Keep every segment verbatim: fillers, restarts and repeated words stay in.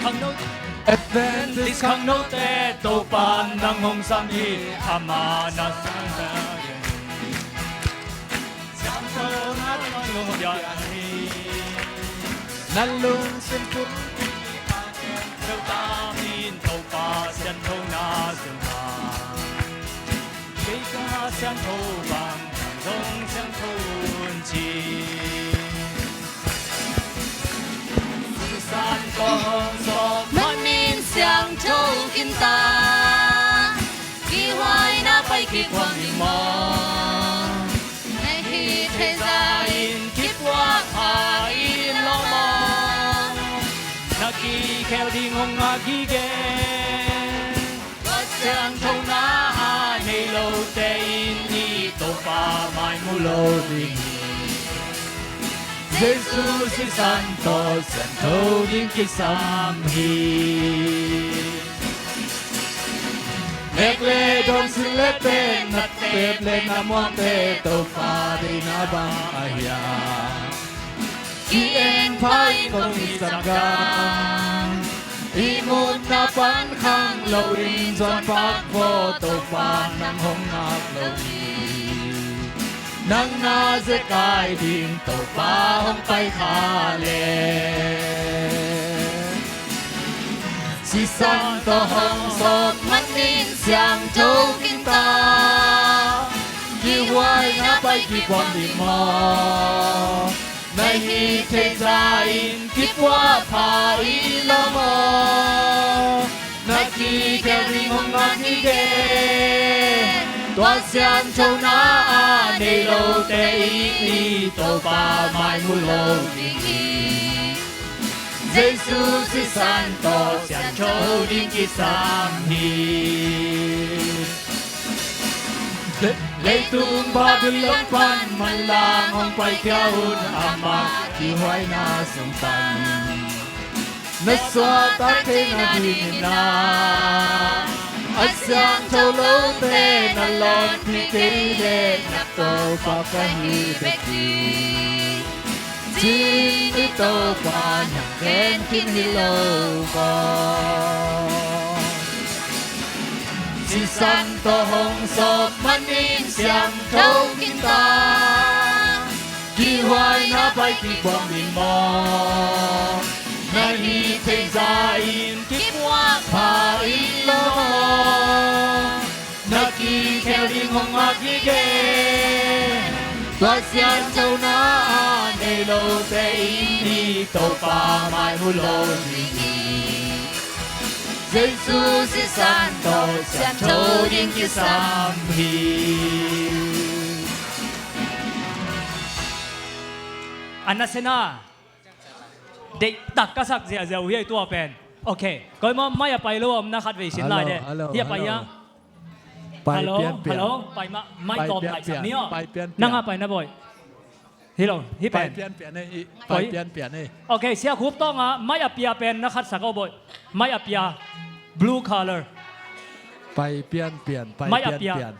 Adventist khangnote Topa nang hong sam hi, amah na sang ta gen hi. Siangtho na tawh hong piang hi. Na lungsim pumpi a khempeuh tamin Topa sianthona zong a, kei ka siangtho bang nang zong siangtho un ci. Sisan tawh hong sawp manin siangtho khin ta, kihhuaina pai kik huam ding maw? Na hih theih zah in kipuah pha in lo maw? Na kikhel ding hong ngak gige. Tua sianthona a nei lote in i Topa mai mu lo ding hi. Jesu sisan tawh siangtho ding kisam hi. Nek le dawn, sil le pen, na tep le na muangte Topa deihna bang a hiam? Ki-en pha in kong i sakgam, ihmutna pan khang loin zuan pak vaw, Topa nang hong ngak lo hi. Nang na zekai ding Topa hong pai kha leh, sisan tawh hong sawp manin siangtho khin ta, kihhuaina pai kik huam ding maw? Na hih theih zah in kipuah pha in lo maw? Na kikhel ding hong ngak gige. Tua sianthona a nei lote in i Topa mai mu lo ding hi. Jesu sisan tawh siangtho ding kisam hi. Leitung Babylon pan manlang hong paikhia un, amah kihhuaina sung pan na suahtak theihna dingin ah, a siangtho lote na lawnpih kei leh, na Topa ka hi bek hi, ci-in i Topa nang gen khin hi lo maw? Sisan tawh hong sawp manin siangtho khin ta, kihhuaina pai kik huam ding maw? Na hih theih zah in kipuah pha in lo maw? Na kikhel ding hong ngak gige. Tua sianthona a nei lote in i Topa mai mu lo ding hi. Jesu sisan tawh siangtho ding kisam hi. A nasepna deihtak ka sak ziahziah uh hi ei tua pen. Ok. Koimah mai a pai lo a omna khat vei sin lai de. Hello, hello, hi a pai hello. Hia? Pai hello, pianpian. Hello. Pai mah, mai pai tawm pianpian, laihsak ni aw. Pai pianpian. Nang a pai na bawi. Hi lo, hi pai pen. Pianpian ei, pai pianpian ei. Ok, Sia Khup Tawng a mai a pia pen na khatsak aw bawi. Mai a pia. Blue color. Pai pianpian, pai pianpian. Mai a pia.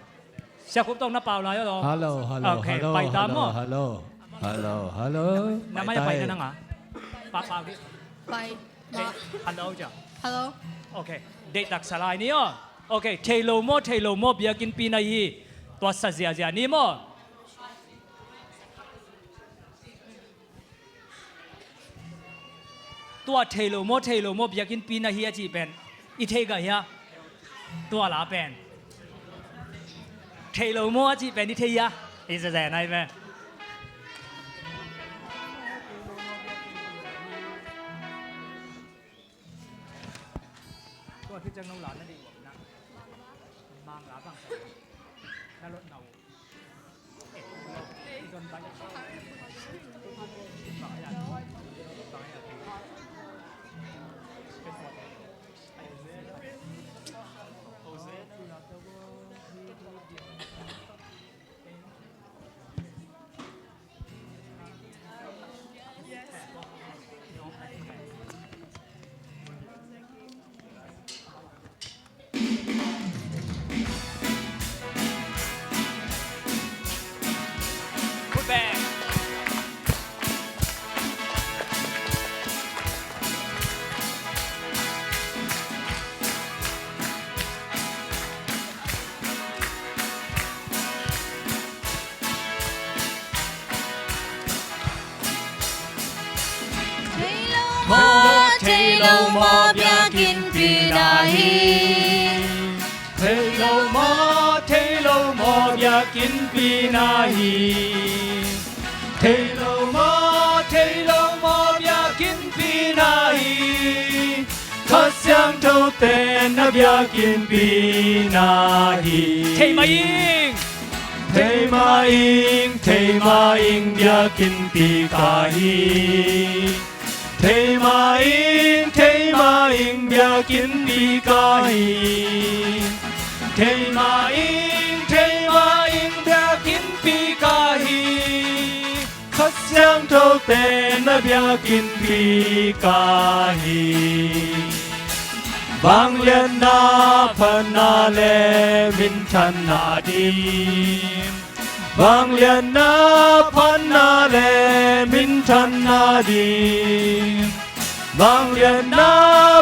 Sia Khup Tawng na pau lai aw lo. Hello, hello, ok, hello, pai ta maw? Hello, hello, hello. Na mai a pai na nang a. Pa, pa, pai. Hello, ja. Hello. Ok, deihtak sa lai ni aw. Ok, thei lo maw, thei lo maw, biakinnpi na hi hi. Tua sa ziahziah ni maw? Tua thei lo maw, thei lo maw, biakinnpi na hi a cih pen i thei gah hia? Tua la pen thei lo maw a cih pen i thei hia? I zazen ai pen. Tua khit ciang no la na ding uh a, nang mang la bang sa na lot na uh. Put back. lo maw biakinnpi na hi. Thei lo maw, thei lo maw biakinnpi na hi. Thei lo maw, thei lo maw biakinnpi na hi. Kha Siangtho te na biakinnpi na hi. Thei mah ing. Thei mah ing, thei mah ing biakinnpi ka hi. Thei mah ing, thei mah ing biakinnpi ka hi. Thei mah ing, thei mah ing biakinnpi ka hi. Kha Siangtho te na biakinnpi ka hi. Vangliatna phatna le minthanna ding. Vangliatna phatna le minthanna ding. Vangliatna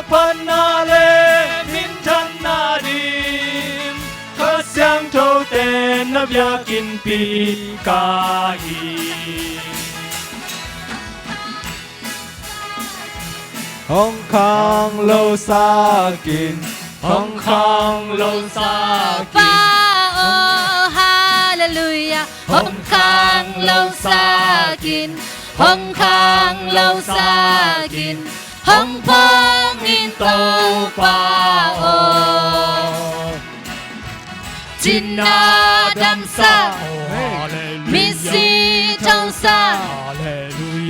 phatna le minthanna ding. Kha Siangtho te na biakinnpi ka hi. Hong khang lo sakin, hong khang lo sakin. Pa aw, halleluiah. Hong khang lo sakin, hong khang lo sakin, hong phawng in Topa aw. Cina damsak, misi thosak,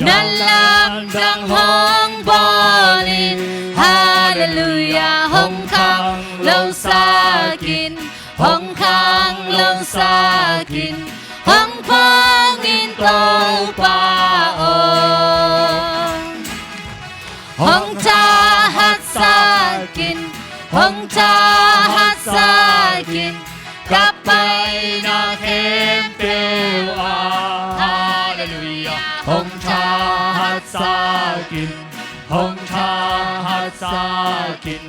na lamdang hong bawl in. Halleluiah. Hong khang lo sakin, hong khang lo sakin, hong phawng in Topa aw. Hong thahat sakin, hong thahat sakin, ka paina khempeuh ah. Halleluiah. Hong thahat sakin, hong thahat sakin,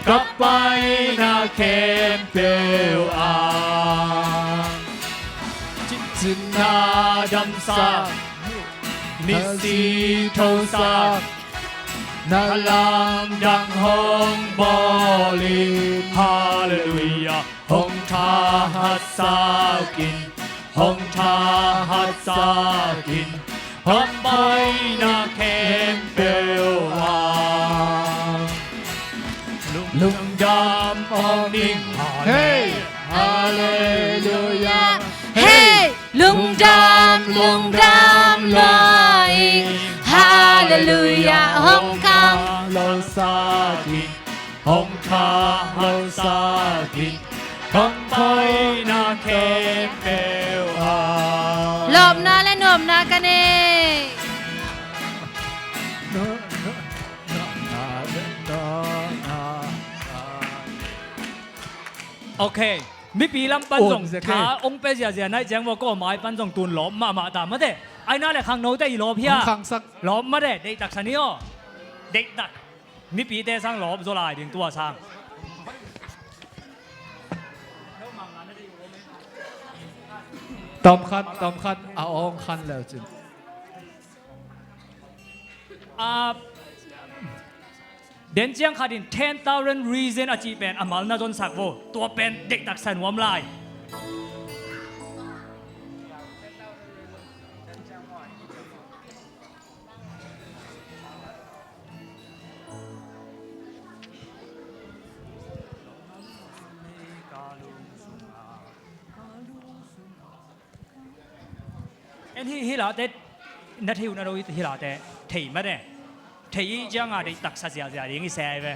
ka paina khempeuh ah. Cina damsak, misi thosak, na lamdang hong bawl in. Halleluiah. Hong thahat sakin, hong thahat sakin, ka paina khempeuh ah. Lungdam aw ning. Hey! Halleluiah. Hey! Lungdam, lungdam lua ing. Halleluiah. Hong khang lo sakin, hong khang lo sakin, ka paina khempeuh ah. Lawpna le nuamna ka nei. Ok. Mipi lam pan zong tha hong pia ziahziah na hih ciang maw, ko mai pan zong tun lawp mahmah ta mate. Aina le khangnote i lawp hia? Lawp mate, deihtak sa ni aw. Deihtak. Mipite sang lawp zaw lai ding tua sang. Tawmkhat, tawmkhat a awng khan leu cin. Ah, den ciang khat in ten thousand reason a cih pen a mal na zonsak vo. Tua pen deihtak sa nuam lai. En hi, hi late, na thei uh na do hi late, thei mate. Thei i cianga deihtak sa ziahziah ding i se ai ve.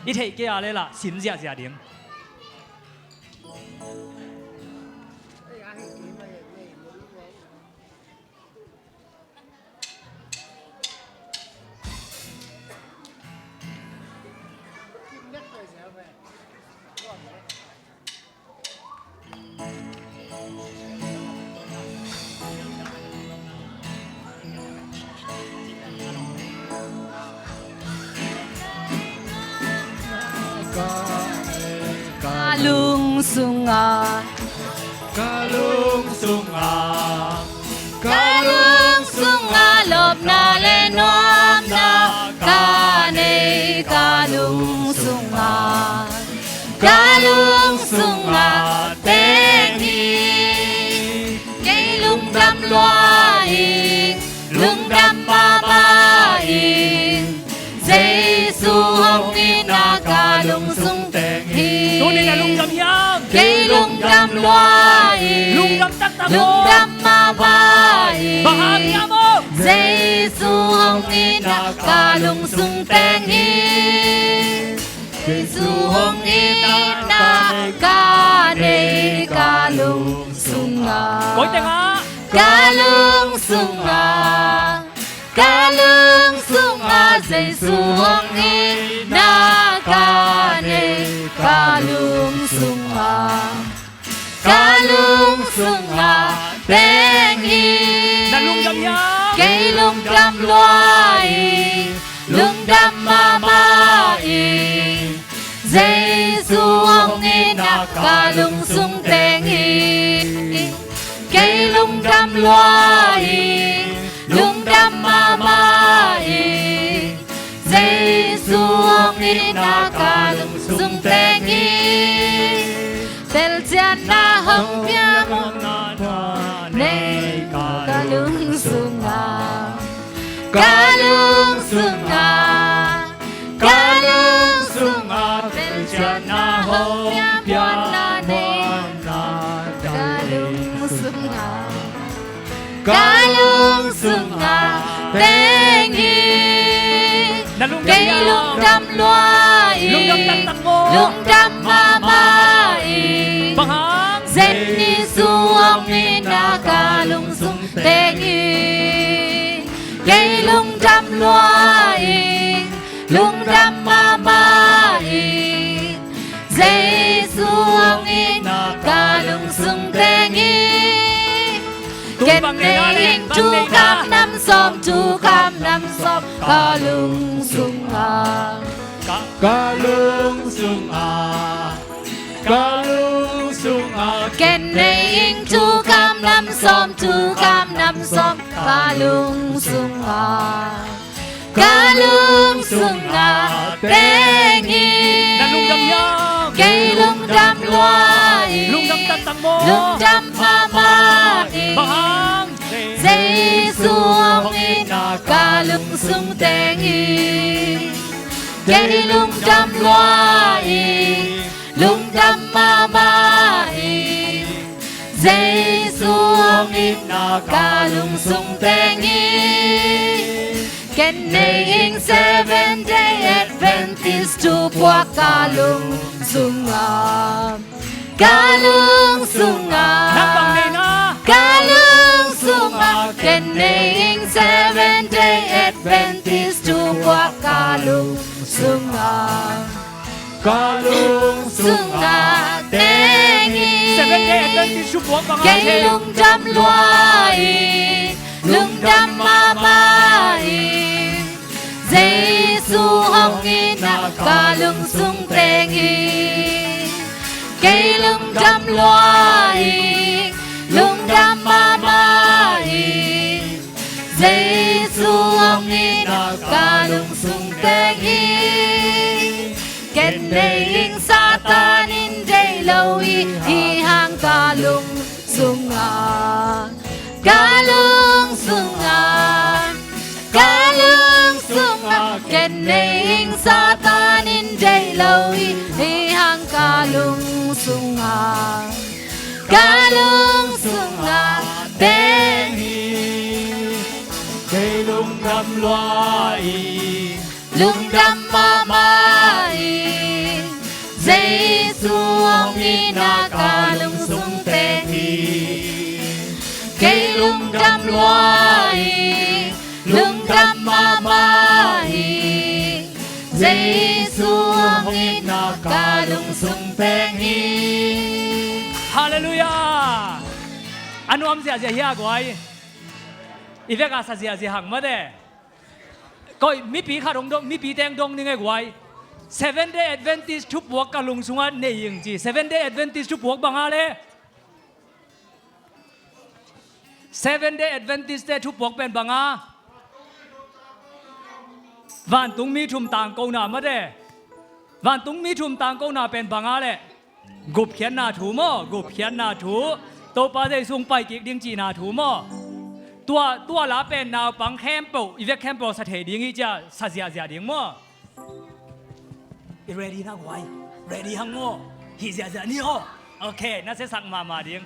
I theih kei a le lah sim ziahziah ding. Ka lung sunga, ka lung sunga, ka lung sunga lawpna le nuamna ka nei. ka lung sungah, ka lung sungah teng hi. Kei lungdam lua ing, lungdam mahmah ing. Jesu hong itna ka lungsung teng hi. Tuni-in a lungdam hiam? Kei lungdam lua ing, lungdam taktak maw, lungdam mahmah ing. Bang hang hiam aw? Jesu hong itna ka lungsung teng hi. Jesu hong itna ka nei ka lungsungah. Koi tengah? Ka lungsungah. Ka lungsungah Jesu hong itna ka nei ka lungsungah, ka lungsungah teng hi. Na lungdam hiam? Kei lungdam lua ing, lungdam mahmah ing. Jesu hong itna ka lungsung teng hi. Kei lungdam lua ing, lungdam mahmah ing. Jesu hong itna ka lungsung teng hi. Telcianna hong pia muanna nei ka lungsungah, ka lungsungah, ka lungsungah. Telcianna hong pia muanna nei ka lungsungah, ka lungsungah teng hi. Na lungdam hiam? Kei lungdam lua ing, lungdam taktak maw, lungdam mahmah ing. Bang hang? Jesu hong itna ka lungsung teng hi. Kei lungdam lua ing, lungdam mahmah ing. Jesu hong itna ka lungsung teng hi. Ken nei ing thukam nam sawm, thukam nam sawm ka lungsungah, ka lungsungah, ka lungsungah. Ken nei ing thukam nam sawm, thukam nam sawm ka lungsungah, ka lungsungah teng hi. Na lungdam hiam? Kei lungdam lua ing, lungdam taktak maw, lungdam mahmah ing. Bang hang? Jesu hong itna ka lungsung teng hi. Kei lungdam lua ing, lungdam mahmah ing. Jesu hong itna ka lungsung teng hi. Ken nei ing Seventh Day Adventist thupuak ka lungsungah, ka lungsungah. Nang bang neihna? Ka lungsungah. Ken nei ing Seventh Day Adventist thupuak ka lungsungah, ka lungsungah teng hi. Seventh Day Adventist thupuak bang a thei. Kei lungdam lua ing, lungdam mahmah ing. Jesu hong itna ka lungsung teng hi. Kei lungdam lua ing, lungdam mahmah ing. Jesu hong itna ka lungsung teng hi. Ken nei ing Satan in deih lo i hi hang ka lungsungah, ka lungsungah, ka lungsungah. Ken nei ing Satan in deih lo i hi hang ka lungsungah, ka lungsungah teng hi. Kei lungdam lua ing, lungdam mahmah ing. Jesu hong itna ka lungsung teng hi. Kei lungdam lua ing, lungdam mahmah ing. Jesu hong itna ka lungsung teng hi. Halleluiah. A nuam ziahziah hia guai. I vek a sa ziahziah hang mate. Koi mipi khat hong dong, mipi teng dong ning e guai. Seventh Day Adventist thupuak ka lungsungah nei ing ci. Seventh Day Adventist thupuak bang a le? Seventh Day Adventist te thupuak pen bang a? Vantungmi thum tangkona mate. Vantungmi thum tangkona pen bang a leh, gupkhiatna thu maw, gupkhiatna thu. Topa Jesu hong pai kik ding cihna thu maw. Tua, tua la pen naupang khempeuh, i vek khempeuh sa thei ding hi cia, sa ziahziah ding maw. I ready na guai, ready hang maw. Hih ziahziah ni aw. Ok, na siasak mahmah ding.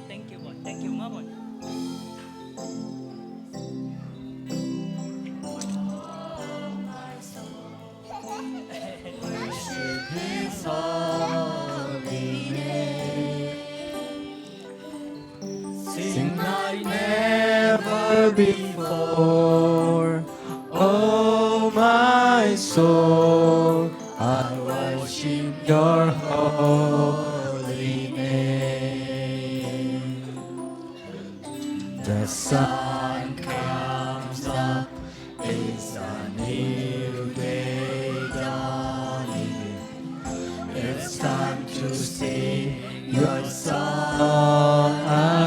Thank you, boy. Thank you, ma boy. Worship His holy name. Sing like never before. Oh, my soul, I worship your holy name. The sun comes up, it's a new day dawning. It's time to sing your song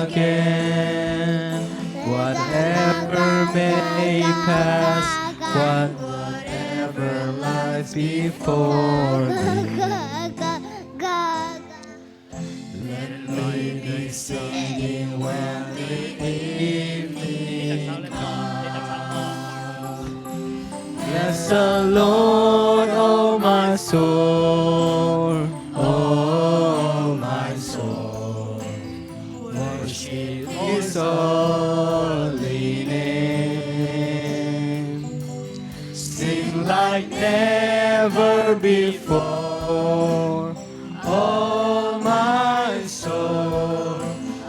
again. Whatever may pass, what, whatever lies before me. Let me be singing when the evening comes. Bless the Lord, oh my soul, oh my soul. Worship His holy name. Sing like never before. Oh, my soul,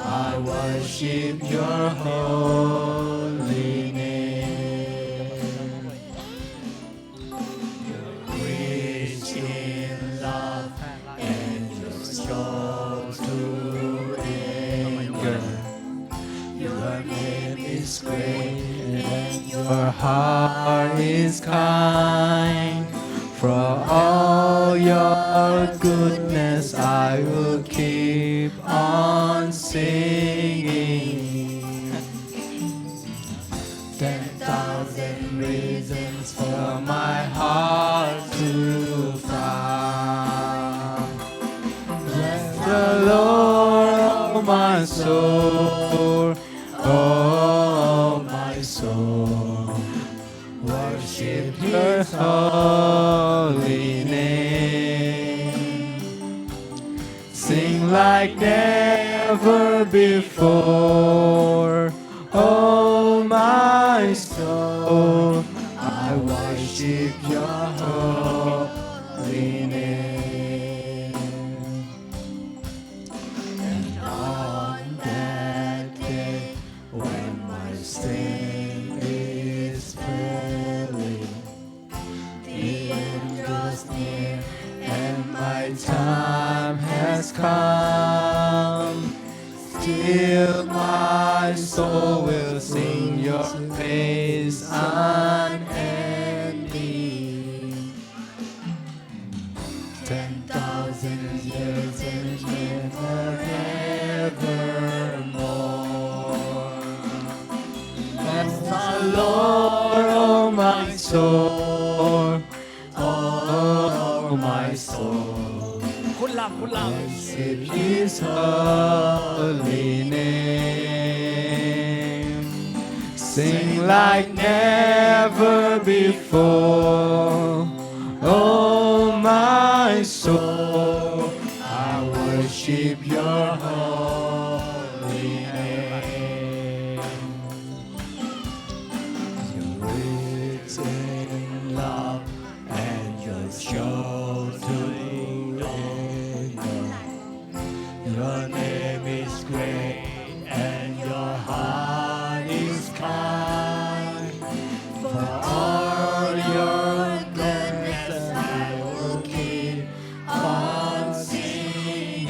I worship your holy name. You're rich in love and you're slow to anger. Your name is great and your heart is kind. For all your goodness, I will keep on singing. Ten thousand reasons for my heart to find. Bless the Lord, oh my soul, oh my soul. Worship His holy name. Sing like never before. Oh, my soul, I worship your holy name. And on that day, when my strength is failing, the end draws near and my time has come. Still my soul will sing your praise unending. Ten thousand years and then forevermore. Bless the Lord, oh my soul, oh my soul. คุณลำ คุณลำ Worship His holy name. Sing like never before. Oh, my soul, I worship your holy name. You're rich in love and you're sure to anger. Your name is great and your heart is kind. For all your goodness, I will keep on singing.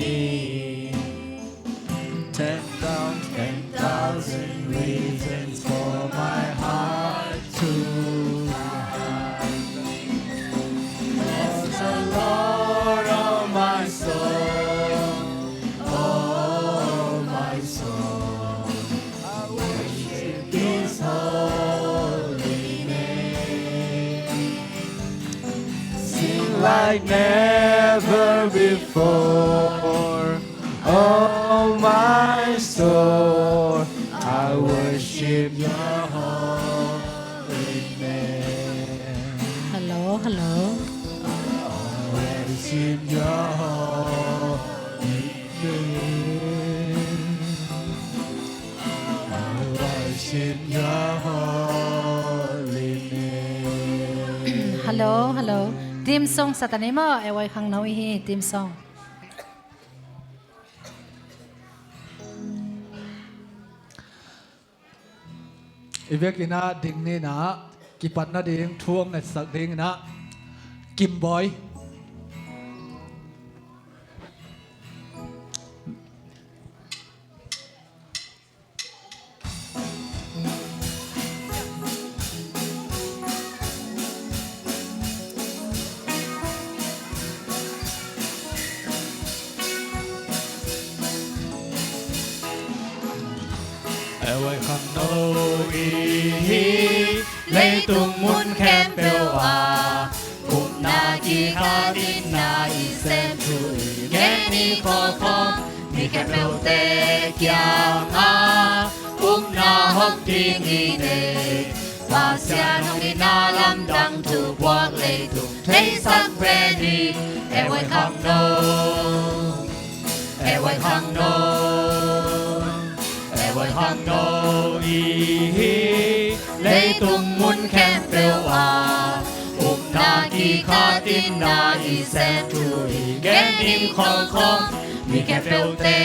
like never before. Oh, my soul, I worship your holy name. Hello, hello. I worship your holy name. I worship your holy name. Hello, hello. Theme song sa ta ni maw, A Y Khangno i hi, theme song. I biakinn ah ding ni in ah, kipatna ding thu hong ngetsak ding in ah, Kim Bawi. A Y Khangno i hi, leitung mun khempeuh ah upna kikhatin na i sem thu i ngen i khawlkhawm, mi khempeuhte kiangah upna hawk ding i nei. Pasian hong itna lamdang thupuak leitung theisak pen hi. A Y Khangno, A Y Khangno, A Y Khangno i hi, leitung mun khempeuh ah upna kikhatin na i sem thu i ngen i khawlkhawm, mi khempeuhte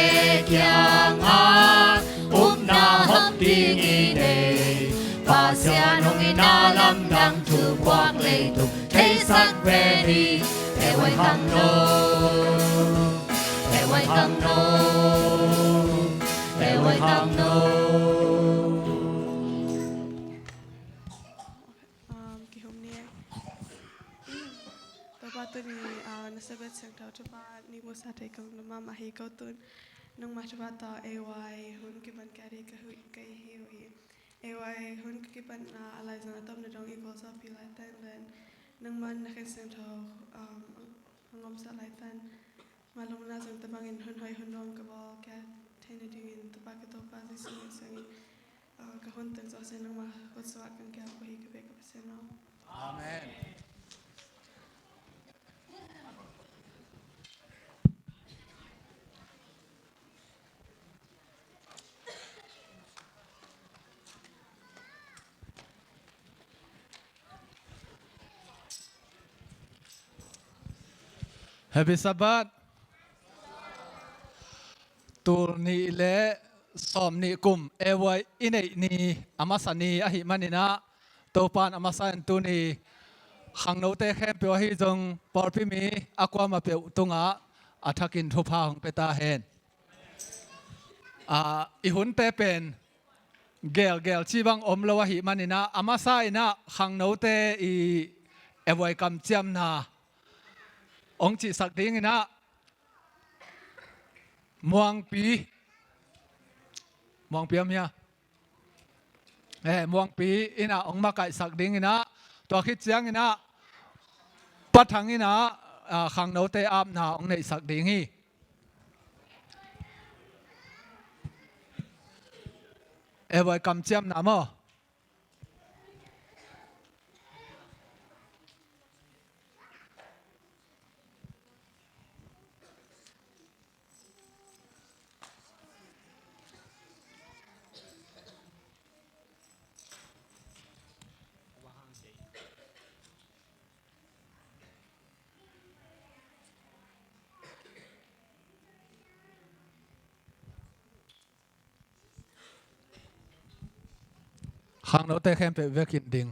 kiangah upna hawk ding i nei. Pasian hong itna lamdang thupuak leitung theisak pen hi. A Y Khangno, A Y Khangno, A Y Khangno. Um, kihum ni. Topa, tuni, uh, na Sabbath siangtho thupha ni musa thei kong na mahmah hi. Ko tun nangmah thupha tawh A Y hun kipan ka ding ka hui, ka hi uh hi. A Y hun ka kipan, uh, a laizang a tawpna dong i gualzawhpih laitan len nangman na khen siangtho, um, hong omsak laitan. Mah lungna zong tabangin hun hoi hun nuam ka bawl kia theihna dingin Topa ka Topa Jesuh min siangin, ah, ka hun teng zawh sen nangmah khut suah kang kia ko hi ka bek ka Pasian aw. Amen. Happy Sabbath. Tul nih le sawm nih kum A Y i neih ni a masa ni ahih manin ah, Topan a masa in tuni khangnote khempeuh ahi zong pawlpi mi a kuamah peuh tungah a thakin thupha hong pia ta hen. Ah, i hunte pen gelgel ci bang om lo ahih manin ah, a masa in ah khangnote i A Y kamciamna hong cihsak dingin ah, Muangpi, Muangpi om hia? Eh, Muangpi in ah hong makaihsak dingin ah, tua khit ciangin ah Pa Thang in ah, ah, khangnote apna hong neihsak ding hi. A Y kamciamna maw? Khangnote khempeuh vekin ding.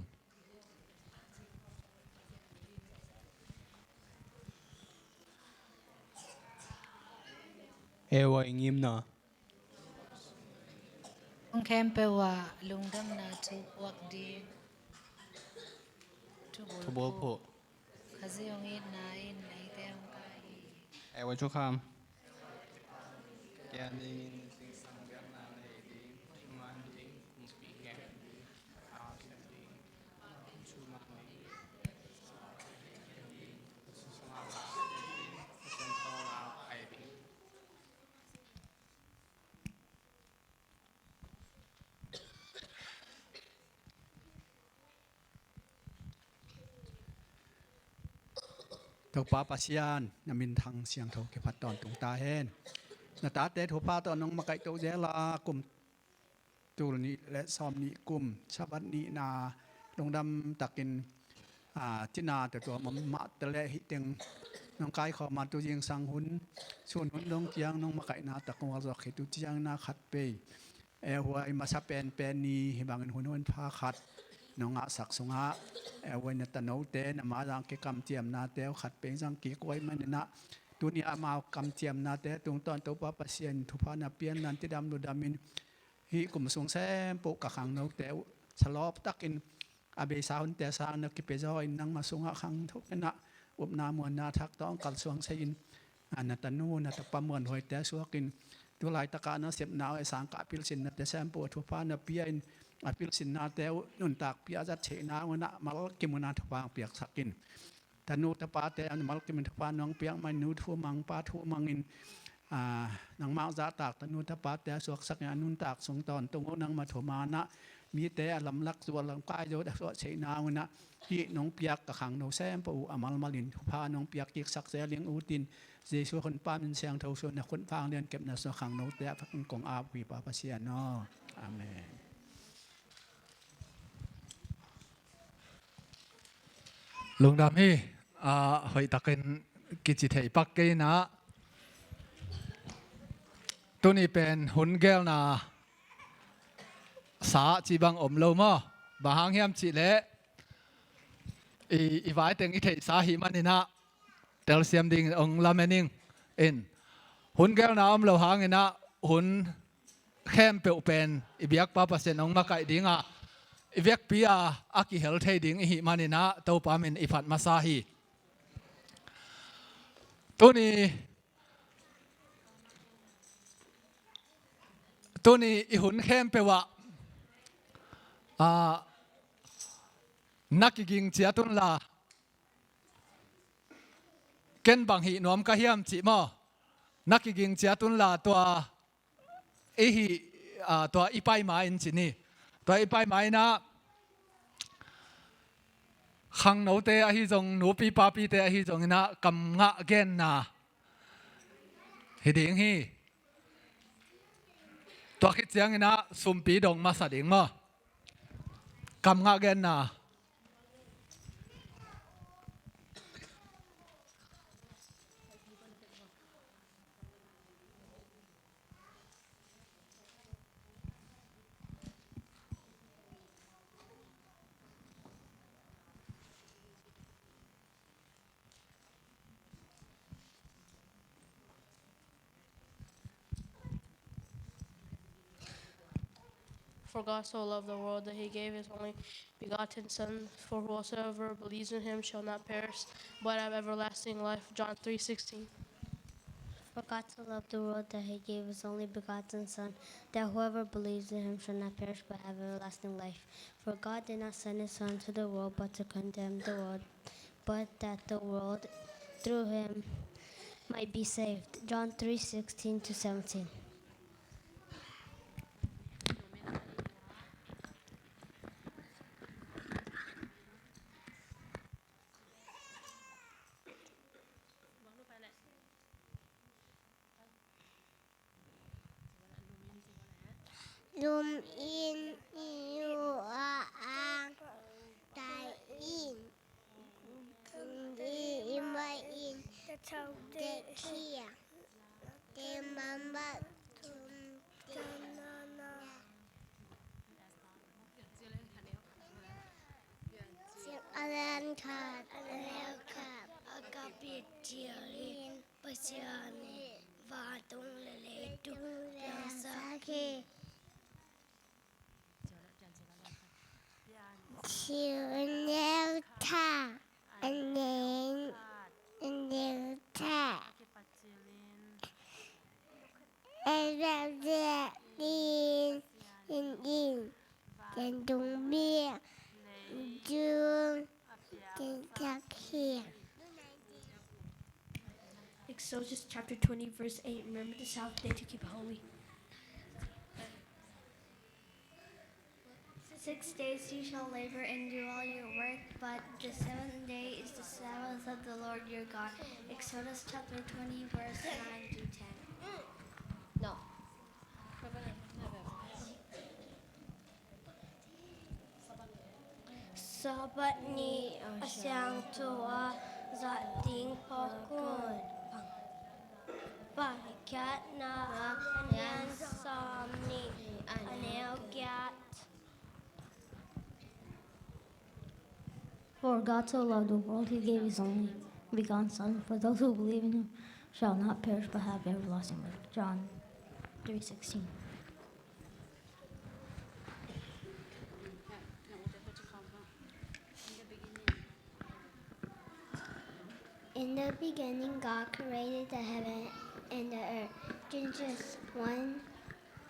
A Y ngimna. Hong khempeuh ah lungdamna thu puak ding. Thu bawl phuh. Khazih hong itna in eite hong kai hi. A Y thukham. Kia dingin zingsang biakna nei ding, thuman ding, kumpi ngen ding, a kim ding, thuman ding, a kim ding, Topa Pasian, na minthang siangtho kiphat tawntung ta hen. Na tate thupha tawh nong makaihto zel a, kum tul nih le sawm nih kum Sabbath nihna lungdam takin, a, cina te tua mah te le hih teng nong kaikhawm a, tu zingsang hun, sun hun dong ciang nong makaihna tak kong zuak hi. Tu ciang na khat pei, e, huai masa penpen ni hih bangin hun hun pha khat nong ngahsak sungah, e, huai na tanote na ma zang kikamciamnate uh khat pei zang kik huai maninah, tuni amau kamciamnate tungtawn Topa Pasian thupha na pian nan tidam ludamin, hih kum sung sempuh ka khangnote uh salawp takin a beisa hunte sang na kipia zaw in, nangma sungah khangtho inah upna muanna thak tawh hong kalsuang sei in, a, na tanu na tapa muanhuaite suakin, tu laitakah na sepna uh e, sangkah pilsinnate sempuh a thupha na pia in, a pilsinnate uh nuntakpih a zat theihna uh inah mal kimunah thupha hong piaksak in. Tanu tapate an malkim in thupha nong piak mah in, nu thumang pa thumangin, a, nangmah zahtak tanu tapate a suaksak in a nuntak sung tawntung uh nangma thumanah mite a lamlak zual lamkai zo a suah theihna uh inah hih nong piak ka khangno sempuh uh a malmalin thupha nong piak kiksak zel ing utin, Jesu honpa min siangtho suan a khutphang lian kepna sua khangnote a phakin kong ap uh hi Pa Pasian aw. Amen. Lungdam hi. Ah, hoihtakin kici thei pak kei inah, tuni pen hun gelna sa cih bang om lo maw? Bang hang hiam cihleh i, i vaiteng i theihsa hi maninah telsiam dingin hong lamen ing. In hun gelna om lo hanginah hun khempeuh pen i biakpa Pasian hong makaih dinga i vekpi a a kihel thei ding i hih maninah Topa min i phat masa hi. Tuni, tuni i hun khempeuh ah, ah, na kiging ciat unla, ken bang hih nuam ka hiam cih maw? Na kiging ciat unla tua i hih, ah, tua i paima in ci ni. Tua i paima inah khangnote ahi zong, nupi papite ahi zonginah kamngah genna hi ding hi. Tua khit cianginah sumpi dong masa ding maw? Kamngah genna. For God so loved the world that he gave his only begotten Son, for whosoever believes in him shall not perish, but have everlasting life. John three sixteen. For God so loved the world that he gave his only begotten Son, that whoever believes in him shall not perish but have everlasting life. For God did not send his Son to the world but to condemn the world, but that the world through him might be saved. John three sixteen to seventeen. Lum in, i yu a ang tai in, i ma in, te khia, te mama tum te na na. Siang a lian khat, a lian khat, a ka pit cialin Pasian in vantung le leitung piangsak hi. Thil neu tha, a neu, a neu tha. A lian lian in, in, in. Kan tung biak, tung, kan tak hiang. Exodus chapter twenty, verse eight. Remember the Sabbath day to keep it holy. Six days you shall labor and do all your work, but the seventh day is the Sabbath Of the Lord your God. Exodus chapter twenty, verse nine to ten. No. Sabbath ni a siangtho a zat ding phawk un. Paikhiatna a lian sawm nih, a neu giat. For God so loved the world, he gave his only begotten Son, for those who believe in him shall not perish but have everlasting life. John three sixteen. In the beginning, God created the heaven and the earth. Genesis one,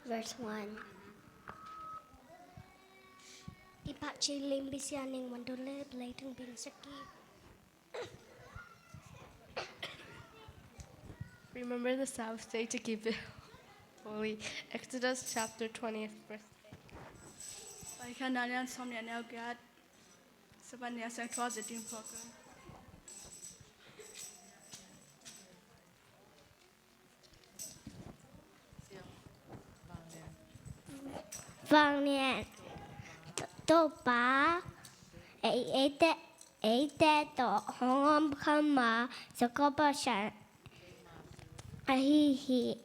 verse one. I Paikhiatna lim bisianing mandun le leitung bin saki. Remember the Sabbath day to keep it holy. Exodus chapter twenty, verse eight. Paikhiatna a lian sawm nih, a neu giat. Sabbath ni a siangtho a zat ding phawk un. Vang lian. Topa, ei, eite, eite tawh hong om kha ma, Jakob Pasian ahi hi.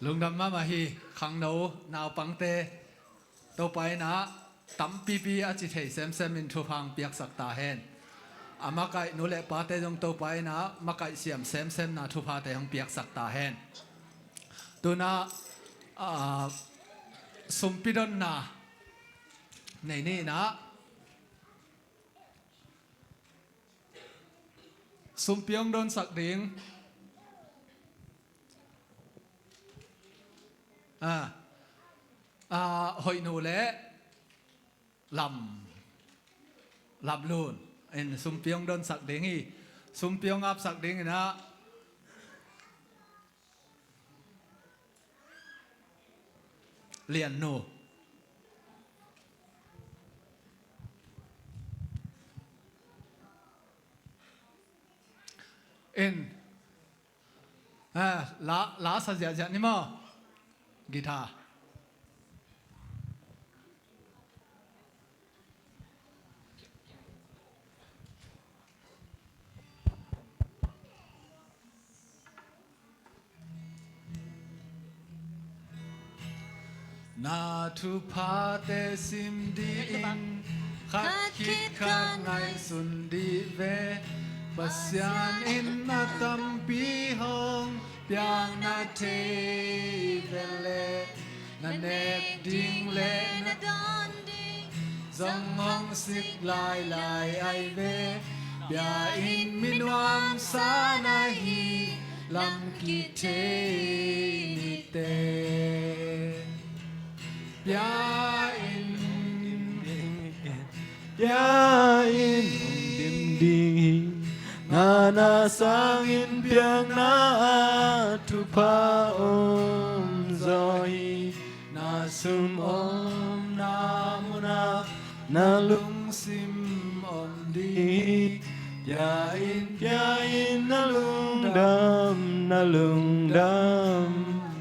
Lungdam mahmah hi. Khangno naupangte Topa in ah tampipi a ci thei semsem in thupha piaksak ta hen. A makaih nu le pate zong Topa in ah makaih siam semsemna thuphate hong piaksak ta hen. Tu-in ah, ah, sumpi donna nei ni in ah, sumpi hong donsak ding. Ah, ah, Hoihnu le Lam, Lam Lun in sumpi hong donsak ding hi. Sumpi hong apsak ding in ah, Lian Nu in, ah, la, la sa ziahziah ni maw? Guitar. Na thuphate sim dingin khat khit khat ngaihsun dih ve. Pasian in na tampi hong piak na thei ve leh, na nek ding le na dawn ding zong hong sik lailai ahi ve. Bia in mi nuamsa na hi lam kithei ni teh. Bia in, bia in hong dim ding hi. Ngana sangin piakna ah thupha om zaw hi. Na sum omna munah na lungsim om ding hi. Bia in, bia in na lungdam, na lungdam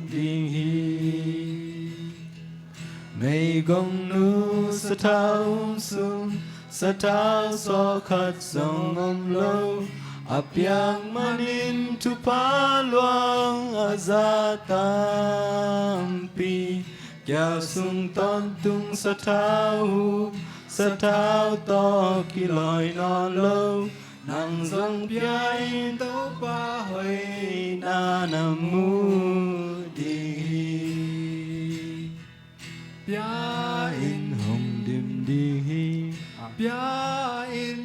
ding hi. Meigongnu sathau um sung, sathau sawh khat zong om lo. A piak manin thupha luang a za tampi. Kial sung tawntung sathau hum, sathau tawh kilawi nawn lo. Nang zong bia in Topa hoihna na mu ding hi. Bia in hong dim ding hi. Bia in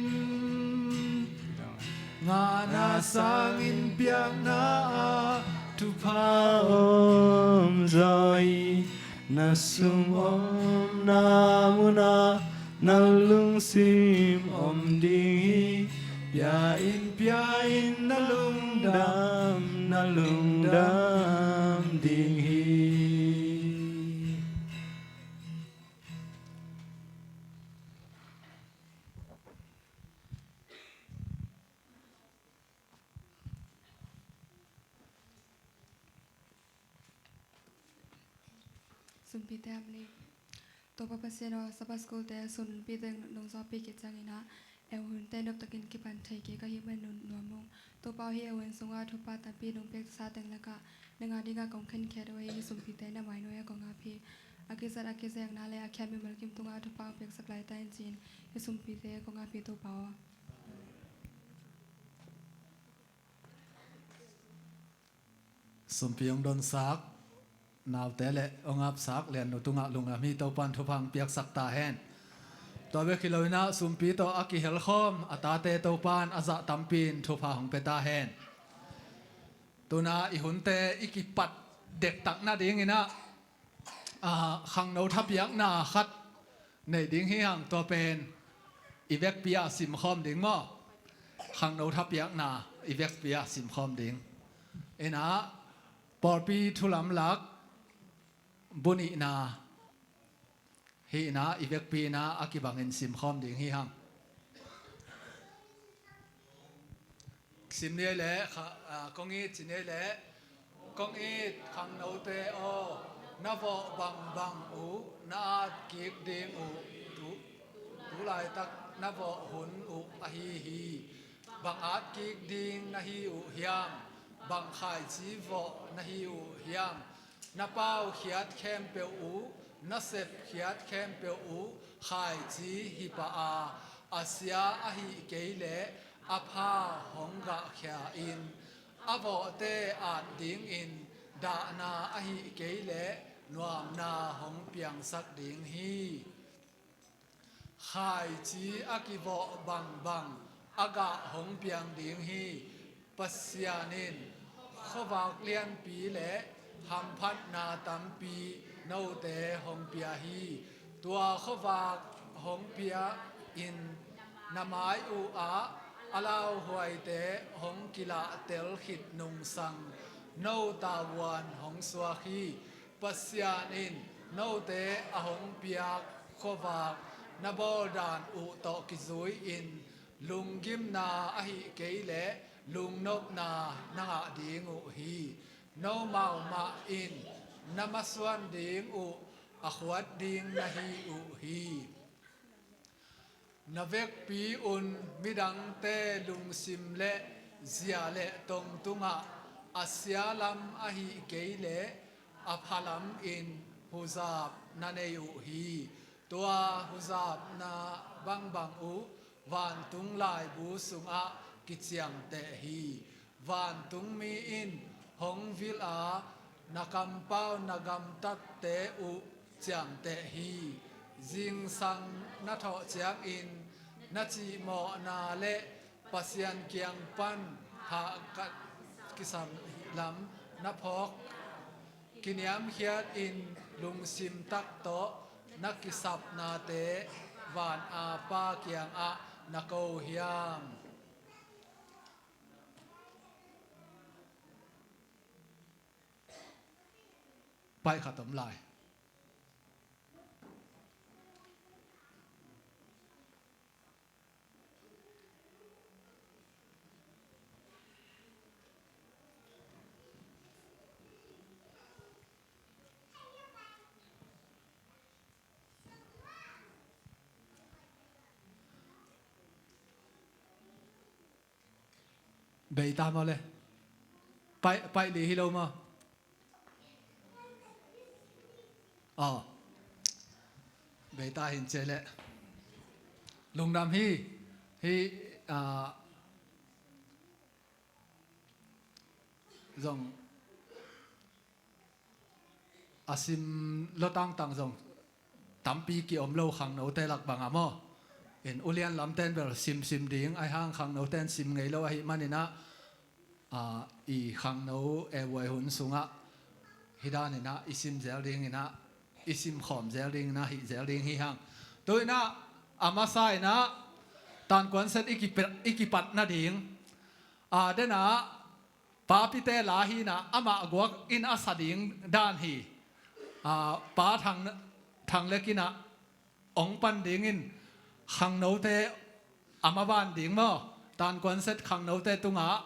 ngana sangin piakna ah thupha om zaw hi. Na sum omna munah na lungsim om ding hi. Bia in, bia in na lungdam dam na lungdam ding hi. Sunpite a mani. Topa Pasian aw, Sabbath School te sunpite nong zawhpih khit ciangin ah, ei hunte noptakin kipan thei kik ahih manin nuam ung. Topa aw, hih ei hun sungah thupha tampi nong peksa teng lakah, nang a dingah kong khenkhiat uh ahi hih sunpite na mai nuai-ah kong ap hi. A kizat a kizekna le a khiat mimal kim tungah thupha hong peksak lai ta in ci-in hih sunpite kong ap hi, Topa aw. Sumpi hong donsak naute le hong apsak Liannu tungah lungdam hi. Topan thupha hong piaksak ta hen. Tua bek hi loin ah, sumpi tawh a kihelkhawm a tate Topan a zah tampi in thupha hong pia ta hen. Tu-in ah i hunte i kipat dektak nadingin ah, aa, khangno thapiakna khat nei ding hi hang. Tua pen i vekpi-ah simkhawm ding maw? Khangno thapiakna i vekpi-ah simkhawm ding. In ah, pawlpi thu lamlak bu nihna hi-in ah, i vekpi-in ah a kibangin simkhawm ding hi hang. Sim ni ei le, kha-, aa, kong it ci ni ei le. Kong it khangnote aw, na vawh bangbang uh na at kik ding uh, tu, tu laitak na vawh hun uh ahi hi. Bang at kik ding na hi uh hiam? Bang khaici vawh na hi uh hiam? Na paukhiat khempeuh uh, na sepkhiat khempeuh uh khaici hi pah a, a sia ahih kei leh a pha hong gahkhia in, a vawhte at dingin dahna ahih kei leh nuamna hong piangsak ding hi. Khaici a kivawh bangbang a gah hong piang ding hi. Pasian in khuavak lianpi le hamphatna tampi note hong pia hi. Tua khuavak hong pia in na mai uh ah a lauhuaite hong kilahtel khit nungsang no tavuan hong suak hi. Pasian in note a hong piak khuavak na bawldan uh tawh kizui-in lunggimna ahih kei leh lungnopna na ngah ding uh hi. Nomau mah in na masuan ding uh a khuat ding na hi uh hi. Na vekpi un midangte lungsim le zia le tong tungah a sia lam ahih kei leh a pha lamin huzap na nei uh hi. Tua huzapna bangbang uh vantung laibu sungah kiciamteh hi. Vantungmi in hong vil a, na kampau na gamtatte uh ciamteh hi. Zingsang na thawh ciangin na cihmawhna le Pasian kiang pan hahkat kisam lam na phawk. Kiniamkhiat in lungsim tak tawh na kisapnate van a Pa kiangah na ko hiam? Paih khat om lai. Bei ta maw le? Paih, paih li hi lo maw? Aw. Bei ta hin ci le. Lungdam hi. Hi, ah, zong a sim lo tangtang zong tampi ki om lo khangnote lak bangah maw? In ulian lamten bel simsim ding, ahi hang khangnoten sim ngei lo ahih maninah, a, i khangno e buai hun sungah hih daninah i sim zel dinginah, i simkhawm zel dinginah, hih zel ding hi hang. Tu inah a masa inah tankuan set i kipat, i kipat nading, a, denah Papite la hi-in ah amah guak in a sa ding dan hi. Ah, Pa Thang, Thang Lek in ah hong pan dingin khangnote a maban ding maw? Tankuan set khangnote tungah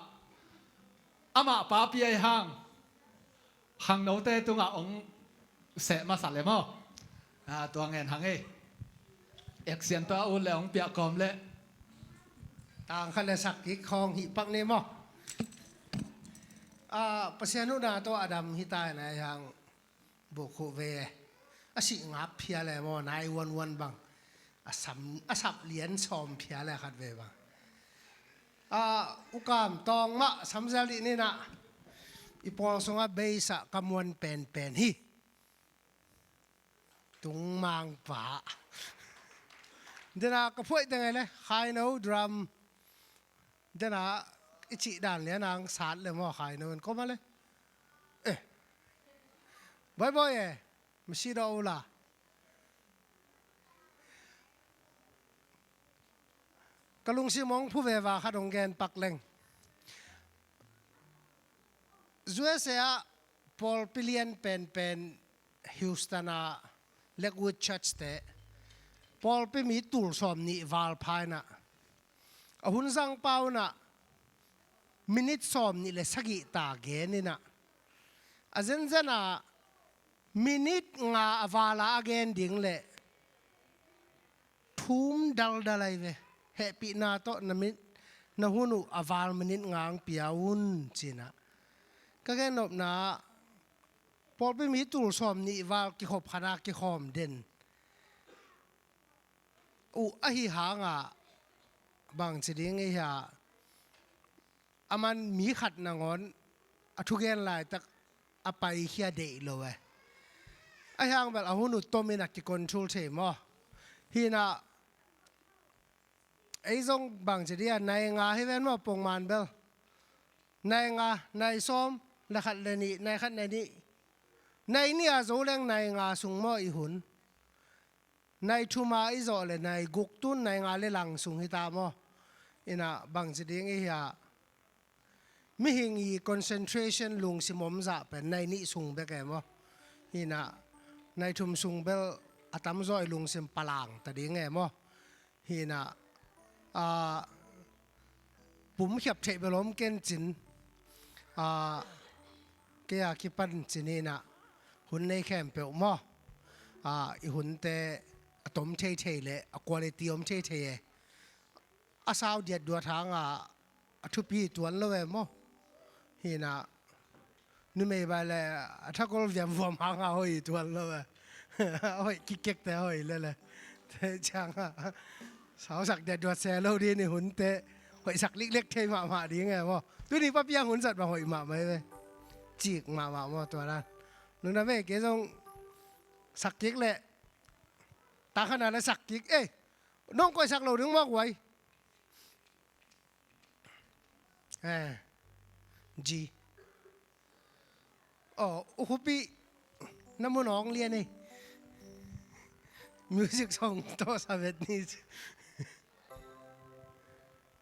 amah papi ahi hang khangnote tungah hong seh masa le maw? Ah, tua ngen hang ei. Action tawh a ut le hong piah kawm le. Tang khat le sak kik khawng hih pak ni maw? Ah, Pasian huhna tawh a dam hi ta in ahi hang buk khuh ve. A sih ngap phial e maw, nai uan uan bang. A sam, a sap lian sawm phial e khat ve bang. Ah, U Kam Tawng mah samzel dih ni in ah. I pawl sungah bass ah ka muan penpen hi. Tung mangpa. Dena ka phuaih teng ei le, khaino drum. Dena i cih dan lian ang sat le maw, khaino in koma le. Eh. Bawi bawi e, masi daw ula. Ka lungsim hong phu veva khat hong gen pak leng. U S A ah pawlpi lian penpen Houston ah Lakewood Church te pawlpi mi tul sawm nih val pha in ah, a hun zang pau in ah minit sawm nih le sagih ta gen in ah, a zenzen ah minit nga a val a a gen ding le thum daldal ahi ve. Hehpihna tawh na min, na hun uh a val minit nga hong pia un ci in ah. Ka gen nopna ah pawlpi mi tul sawm nih val kikhop khat a kikhawm den uh ahi hang ah bangci ding i hia, a man mi khat nangawn a thugen laitak a paikhia deih lo e. Ahi hang bel a hun uh tom in a kicontrol thei maw? Hi in ah ei zong bangci dih a nai nga hi ven maw, pongman bel. Nai nga, nai sawm, nai khat le nih, nai khat nai nih. Nai nih a zo leng nai nga sung maw i hun. Nai thum a i zawh le nai guk, tun nai nga le lang sung hi ta maw? Hi in ah bangci ding i hia, mihing i concentration lungsim om zah pen nai nih sung bek e maw? Hi in ah nai thum sung bel a tamzaw i lungsim palang ta ding e maw? Hi in ah, ah, pumkhiap theih bel om ken cin, ah, kei a kipan cin hi in ah hun nei khempeuh maw? Ah, i hunte a tom theithei le a quality om theithei e. A sau diatduat hang ah a thupi tuan lo e maw? Hi in ah numei bai le a thakol viamvuam hang ah hoih tuan lo e. A hoih kikkekte a hoih lele. Te ciang ah sausak diatduat se lo dih ni, hunte hoihsak liklek thei mahmah ding e maw? Tuni papiang hun zat bang hoih mahmah hi ve. Cik mahmah maw tua dan. Nuna ve kei zong sak kik le. Takhana le sak kik. Eh, nong koihsak lo ding maw guai? Eh, G. Oh, U Khupi, na mun awng lian ei. Music song tawh sa vet ni.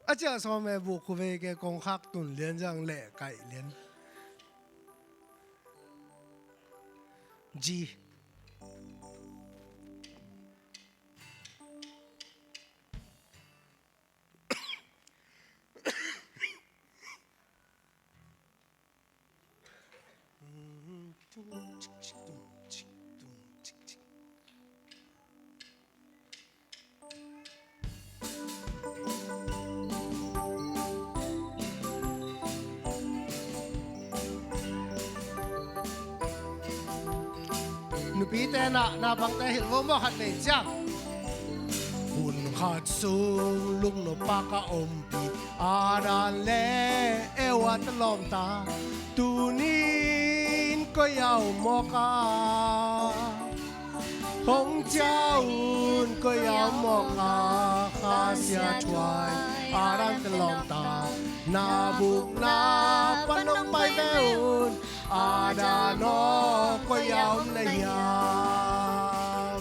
A ciah sawm e, buk khu vei ke kongkhak tun lian zang leh kaih lian. G. Nupite na, naupangte hilh vo maw, khat vei ciang. Hun khat sung lungnupa ka ompih, Adam le Eva ta lawm ta, tuni-in koi a om mawk a? Hong ciah un, koi a om mawk a? Kha sia thuai Adam ta lawm ta, na bukna pan hong pai ve un, Adam aw, koi a om na hiam?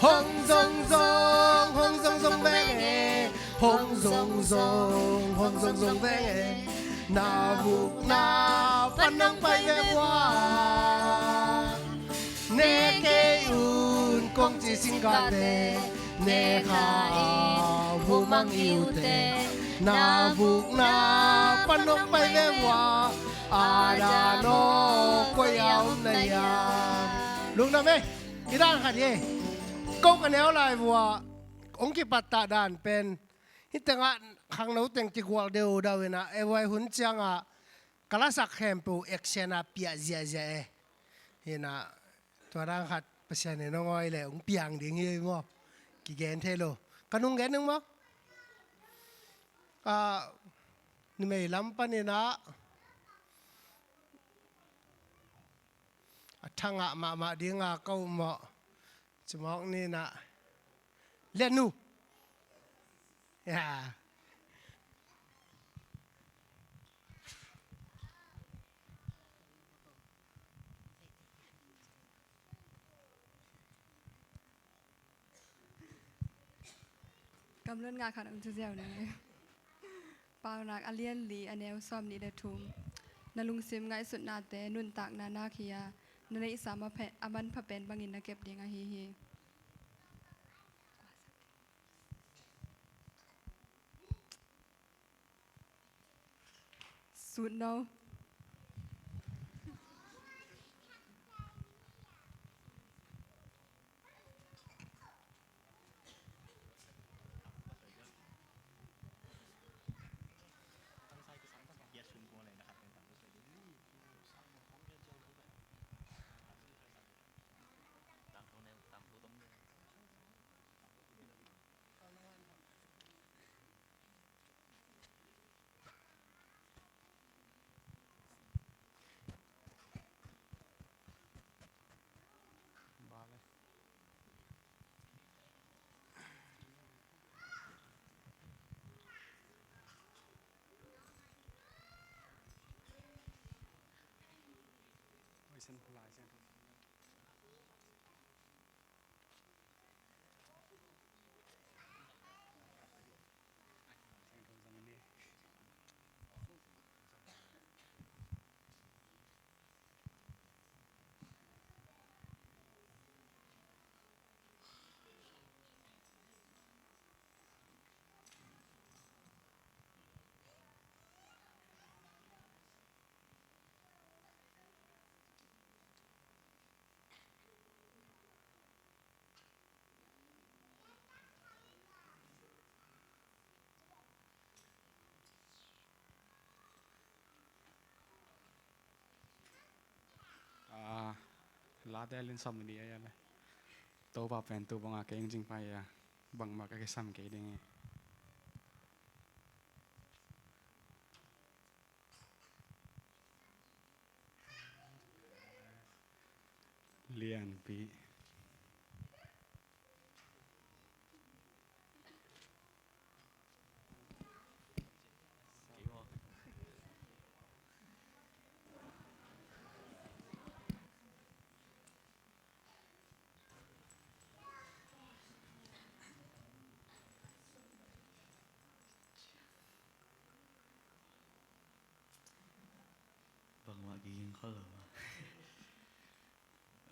Hong zongzong, hong zongzong veng e, hong zongzong, hong zongzong veng e. Na vukna pan nong pai ve ua, ne kei un kong ci singkate, ne kha a vumang i ute. Na vukna pan nong pai ve ua, a dan aw koi a om na hia. Lungdam e. I dan khat hi e. Ko ka neu lai vua ong kipat ta dan pen hih tengah khangno teng kigual deuh deuh inah, e vai hun ciangah ka lasak khempeuh action ah piah ziahziah e. Hinah tua dang khat Pasian in hong awi leh hong piang ding hi maw? Kigen thei lo. Ka nung gen ding maw? Ah, numei lam paninah a thangah mahmah dinga ka um maw? Cimawk ninah Lian nu. Ya. Kam luat nga khat ong ci ziau na ngai. Paunak a lian li a neu sawm nih le thum. Na lungsim ngaihsutnate nuntakna nak hi a, na neihsa a manpha pen bangin na kep ding ahi hi. Sut no. Ah, late a lian sawm nih a ia le. Topa pen tu banga kei ing cing pai a, bangmah ka kisam kei ding hi. Lianpi. Bangmah kiging khol lo ma.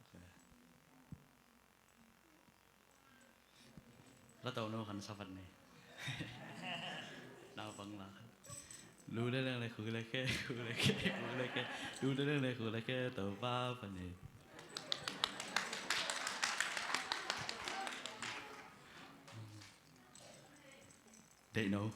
Ok. La to no khan sapat ni. Nau bang la. Lu le leng le khu le ke, khu le ke, khu le ke. Lu le leng le khu le ke, to pa pa ni. Deih no.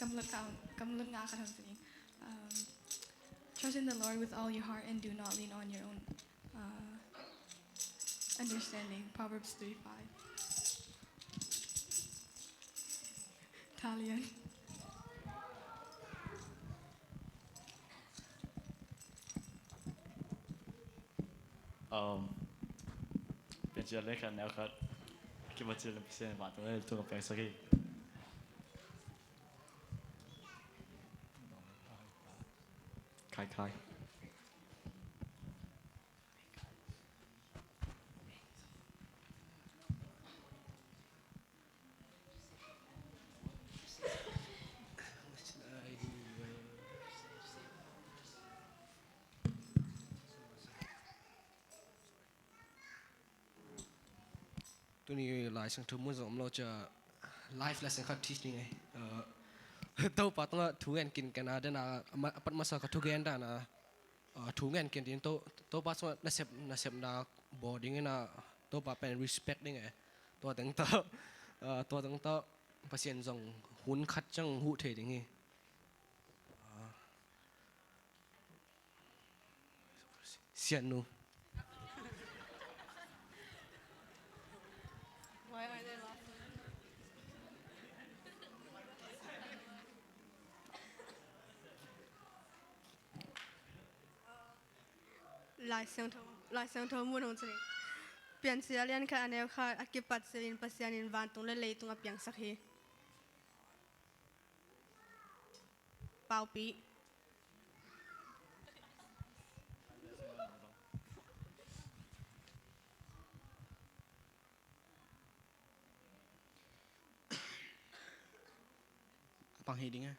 Kam luat nga, kam luat nga khat hong ci ning. Um, trust in the Lord with all your heart and do not lean on your own uh, understanding. Proverbs three five. Italian. Um, piancil le khat neu khat. Kibaci le pisen ba tu le tu ka pek saki. Khai khai. Tuni Lai Siangtho mun zong om lo cia, live lesson khat teach ding ei. Uh, Topa tungah thu ngen kin ken a, den a, a ma-, a pat masa ka thugen dan a, uh, thu ngen kin ding, To-, Topa tungah nasep, nasepna bawl ding in a, Topa pen respect ding ei. Tua teng tawh, uh, tua teng tawh Pasian zong hun khat ciang huh thei ding hi. Uh, Siannu. Why are they laughing? Lai Siangtho, Lai Siangtho mun hong cih ni. Piancil a lian khat a neu khat, a kipat silin Pasian in vantung le leitung a piangsak hi. Paupi. A pang hi ding a.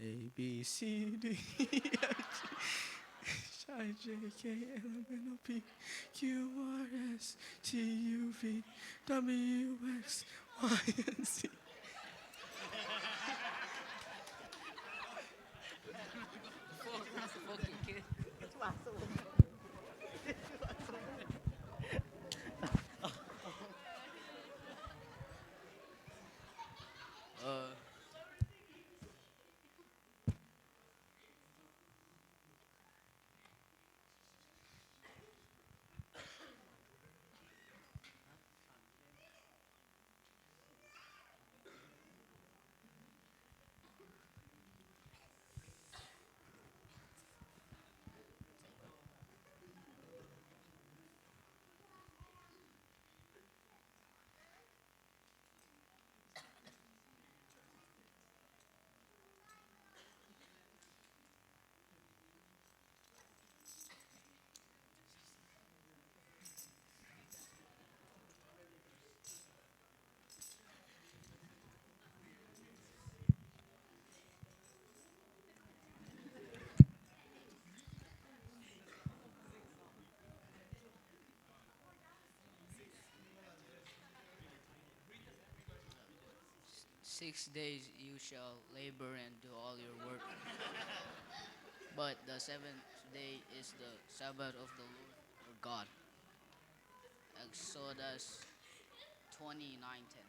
A, B, C, D, E, F, G, H, I, J, K, L, M, N, O, P, Q, R, S, T, U, V, W, X, Y, and Z. Six days you shall labor and do all your work, but the seventh day is the Sabbath of the Lord your God. Exodus twenty-nine ten.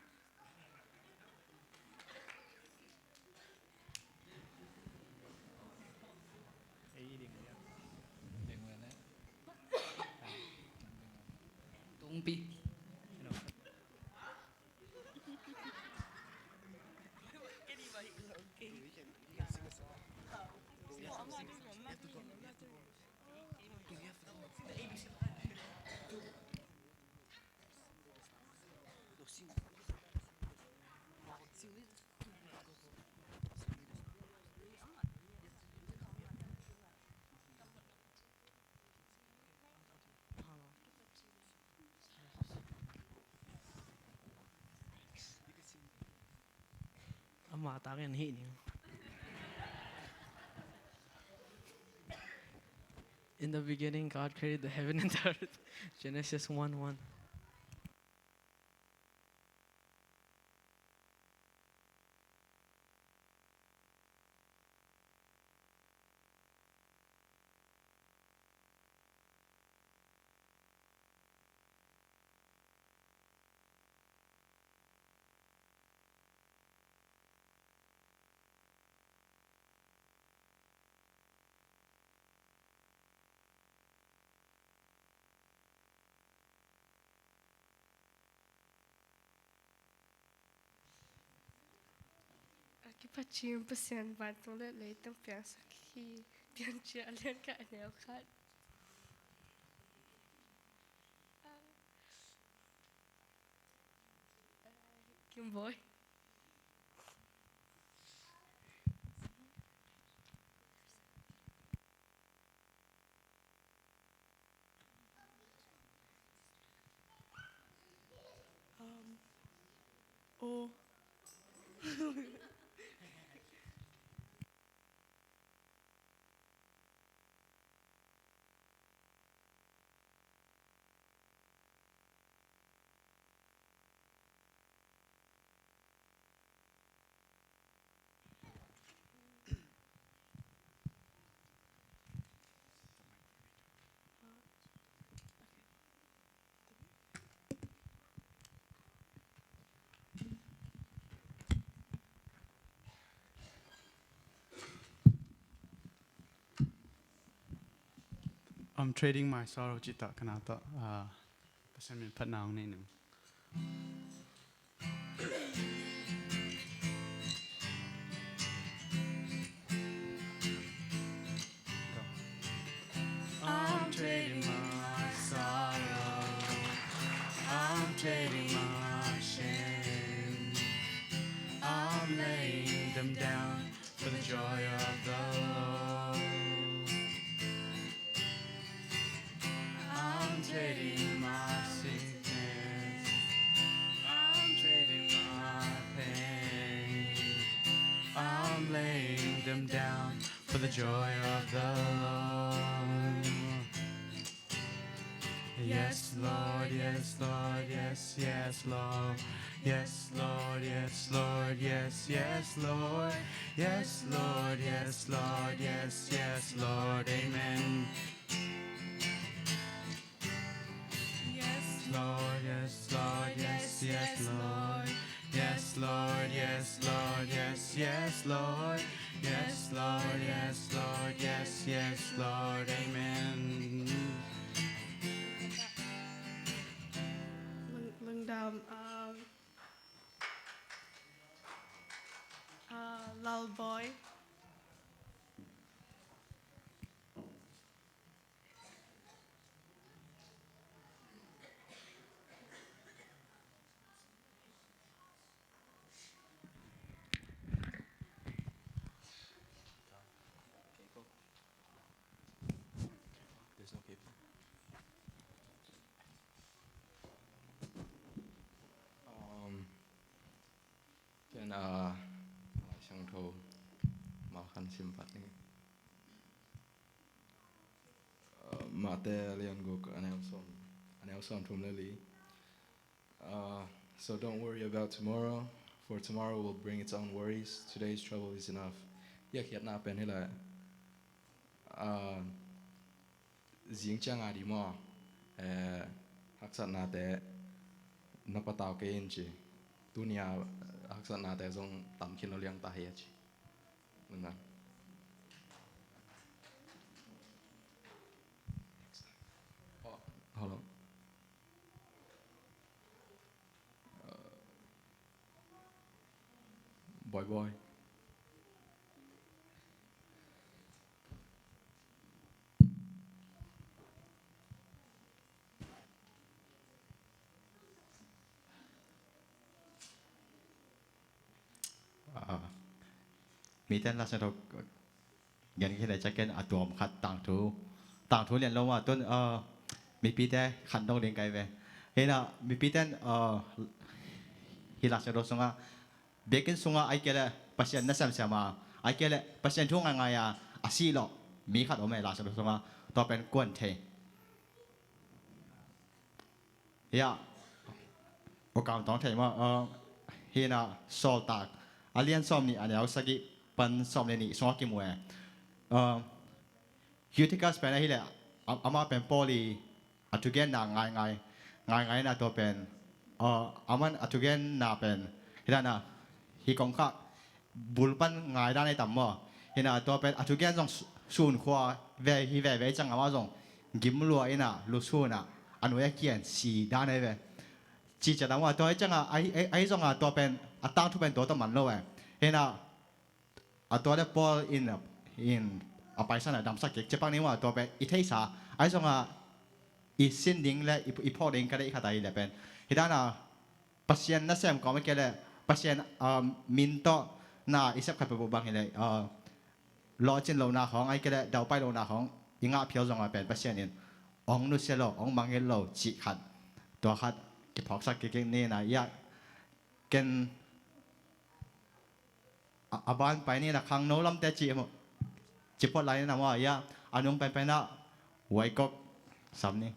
Tungpi. Ama takin hih ning. In the beginning, God created the heaven and the earth. Genesis one one. A kipat ciang Pasian vantung le leitung piangsak hi. Piancil a lian khat a neu khat. Kim Boy. Um, oh. I'm trading my sorrow cih tawh ka na tawh, ah, Pasian min phatna hong nei ning. I'm trading my sorrow. I'm trading my shame. I'm laying them down for the joy of the Lord. I'm trading my sickness. I'm trading my pain. I'm laying them down for the joy of the Lord. Yes, Lord, yes, Lord, yes, yes, Lord. Yes, Lord, yes, Lord, yes, yes, Lord. Yes, Lord, yes, Lord, yes, yes, Lord. Amen. Yes, Lord, yes, Lord, yes, yes, Lord. Yes, Lord, yes, Lord, yes, yes, Lord. Yes, Lord, yes, Lord, yes, yes, Lord. Amen. Lung-, lungdam, um, uh, Lalboy. There's no cable. Um, ken, uh, Lai Siangtho mah khan sim pah ning. Uh, Mate a lian guk, a neu sawm, a neu sawm thum le li. Uh, so don't worry about tomorrow, for tomorrow will bring its own worries. Today's trouble is enough. Hih a khiatna pen hi lai. Uh, zing ciang a ding maw, eh, haksatnate na patau kei in ci. Tuni a haksatnate zong tam khin lo liang ta hi a ci. Nunga. Oh, hello. Uh, Boy, boy. Ah, miten Lai Siangtho gen khin a ciang ken a tuam khat tangthu, tangthu lian lo mah tun, ah, mipite khan dong ding kai ve. Hi na, mipiten, ah, hih Lai Siangtho sungah biakinn sungah ahih kei leh Pasian na semsem a, ahih kei leh Pasian thu ngaingai a, a sih lawh mi khat om e Lai Siangtho sungah, tua pen kuan thei. Hia, U Kam Tawng thei maw, uh, hi na Sawltak a lian sawm nih a neu sagih pan sawm le nih sungah kimu e. Uh, Eutychus pen ahih leh, a-, amah pen Paul i a thugenna ngaingai, ngaingai na tua pen, uh, aman a thugenna pen, hi dan a, hi kong kha, bul pan ngai dan ei tam maw. Hi na tua pen a thugen zong su-, sun khua ve hi veve ciang amah zong gim lua in a lusun a a nuai a kian si dan ei ve. Ci ciat a maw tua ei ciang a, ahi, ahi, ahi zong a tua pen a tangthu pen tua tawh man lo e. Hi na a tua le Paul in, in a paisan a damsak kik ci pak ni maw tua pen i theisa. Ahi zong a i sin ding le i, i phawk ding ka deih khat ahi le pen. Hi dan a Pasian nasem kawm a kei leh Pasian, um, min tawh na i sep khat peuhpeuh bang hi leh, uh, lawhcin lohna khawng ahih kei leh daupai lohna khawng i ngah phial zong a pen Pasian in hong nusia lo, hong mangngilh lo cih khat, tua khat kiphawksak kik ni na ia ken a, a ban pai ni na khangno lamte ci, ci phot lai ni na maw ia a nung penpen ah Waikok sam ni.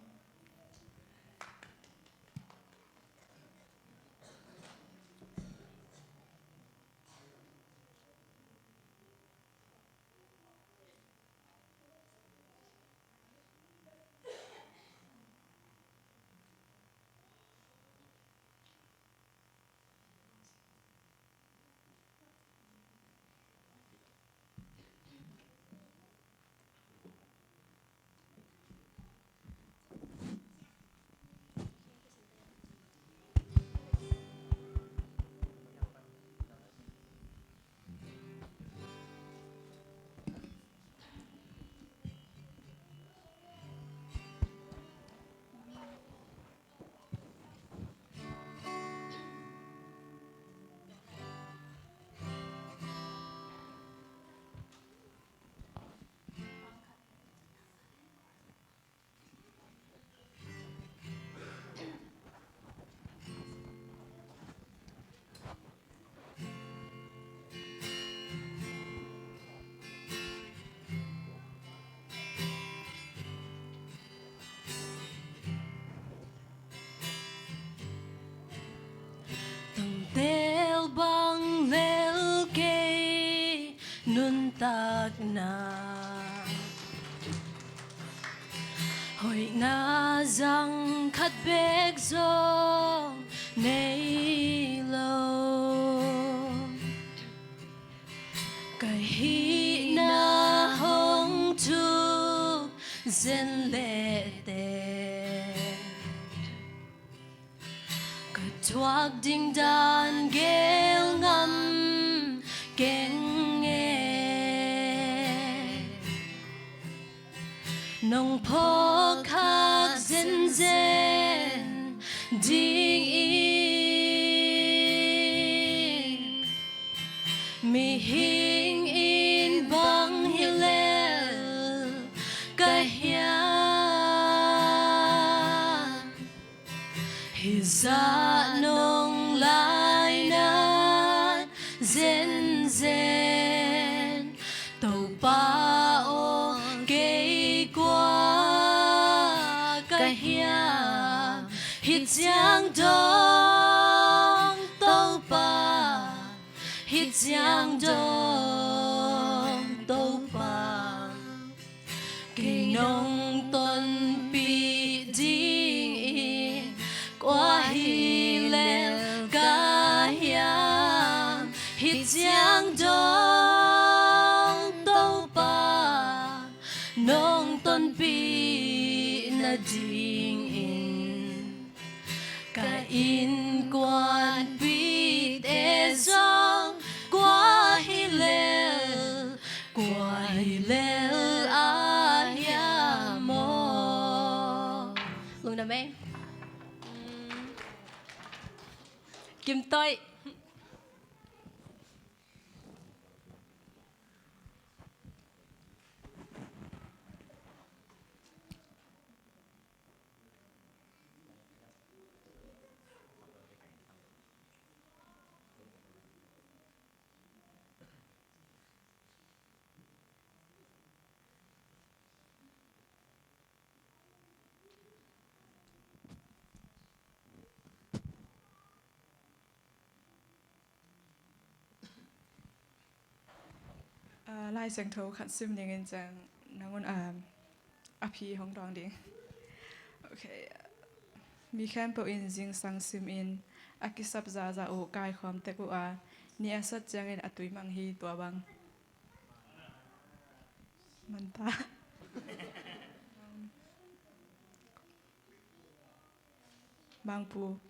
na, hoihna zang khat bek zong nei lo. Ka hihna hong thuk zen leh teh, ka thuak ding dan geel ngam keng e. Nong phawk khak zenzen ding in, mihing in bang hi lel ka hiam? Hih zah nong lainat zenzen, Topa aw, kei kua ka hiam? Hih ciang dong Topa, hih ciang dong Topa, kei nong tonpih ding in kua hi lel ka hiam? Hih ciang dong Topa, nong tonpih nading in ka innkuanpihte zong kua hi lel, kua hi lel a hiam aw? Lungdam ei. Kim Toih. Ah, Lai Siangtho khat sim dingin ciang nangun, ah, a phi hong dawng ding. Ok. Mi khempeuh in zingsang simin a kisap zahzah uh kaikhawm tek uh a, ni a sat ciangin a tui mang hi. Tua bang manta. Mangpu.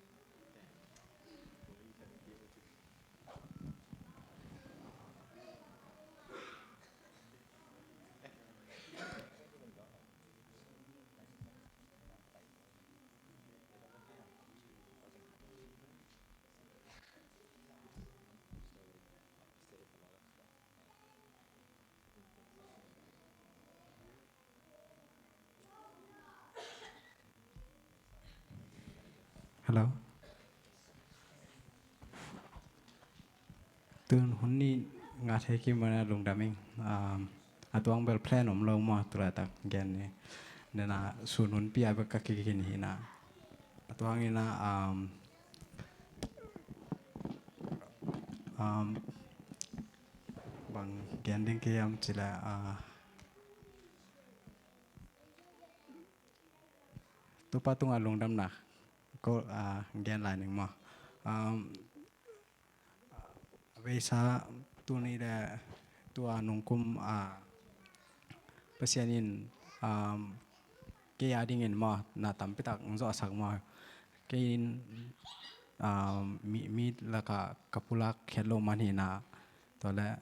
Hello. Tun hun nih ngah thei kim mana lungdam ing. Um, a tuang bel plan om lo maw, tu laitak gen ni. Nena sun hun pia bek ka kikin hi na. A tuang ina, um, um, bang gen ding kiam cila, uh, Topa tungah lungdamna ko, ah, gen lai ning maw? Um, a beisa tuni le tua nungkum, ah, Pasian in, um, kei a dingin maw, na tampitak hong zawhsak maw? Kei in, um, mi, mi lakah ka pulak khiat lo man hi na, tua le,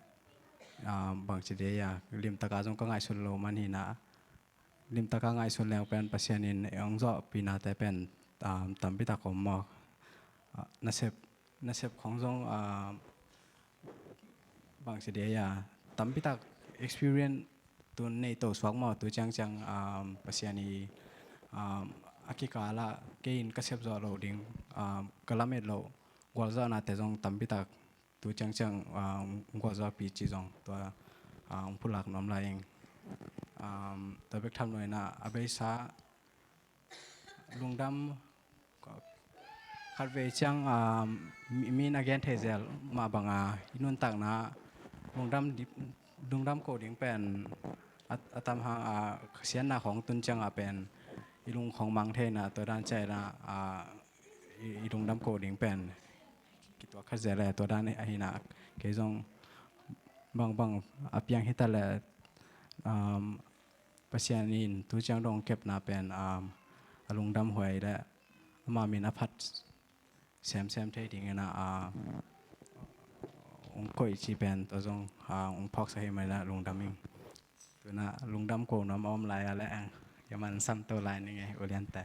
um, bangci dei a, limtaka zong ka ngaihsut lo man hi na, limtaka ngaihsun leng pen Pasian in hong zawhpih nate pen, um, tampitak om maw? Ah, nasep, nasep khong zong, um, bangci dei a, tampitak experience tun nei to suak maw? Tu ciangciang, um, Pasian i, um, a kikala kei in ka sep zawh lo ding, um, ka lamet lo gualzawhnate zong tampitak tu ciangciang, ah, hong gualzawhpih cih zong tua, ah, hong pulak nuam lai ing. Um, tua bek tham lo ina a beisa lungdam khatvei ciang, um, mi, mi na gen thei zel mah banga i nuntakna lungdam dip, lungdam ko ding pen a, a tam hang a, siatna khawng tun ciang a pen i lung khawng mang thei na, tua dan ciang a, a, i, i lungdam ko ding pen kituak kha zel e, tua dan ahi na. Kei zong bangbang a piang hi ta leh, um, Pasian in tu ciang dong kepna pen, um, a lungdam huai leh ama min a phat semsem thei dingin a, a, ung koih ci pen tua zong, a, ung phawksak hi mai leh lungdam ing. Tu-in a lungdam ko nuam a om lai a leh, a, ya man sam to lai ning e, uliante.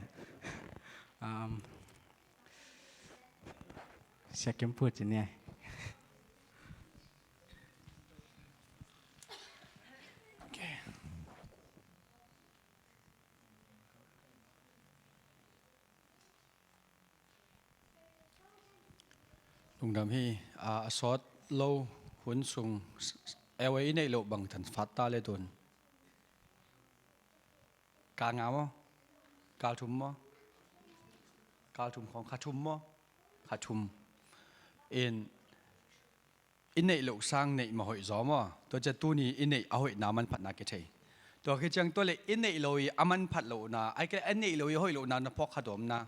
Um, Sia Kim Pu ci ni e. Okay. Lungdam hi. A, a sawt lo hun sung, A Y I neih loh bang than pha ta leh tun. Kal nga maw? Kal thum maw? Kal thum khawng, kha thum maw? Kha thum. In, i neih loh sang neih mah hoih zaw maw? Tua ciang tuni i neih a hoihna manphatna kithei. Tua khit ciang tua leh i neih loh i a manphat lohna, ahih kei leh a neih loh i a hoih lohna na phawk kha dawmna.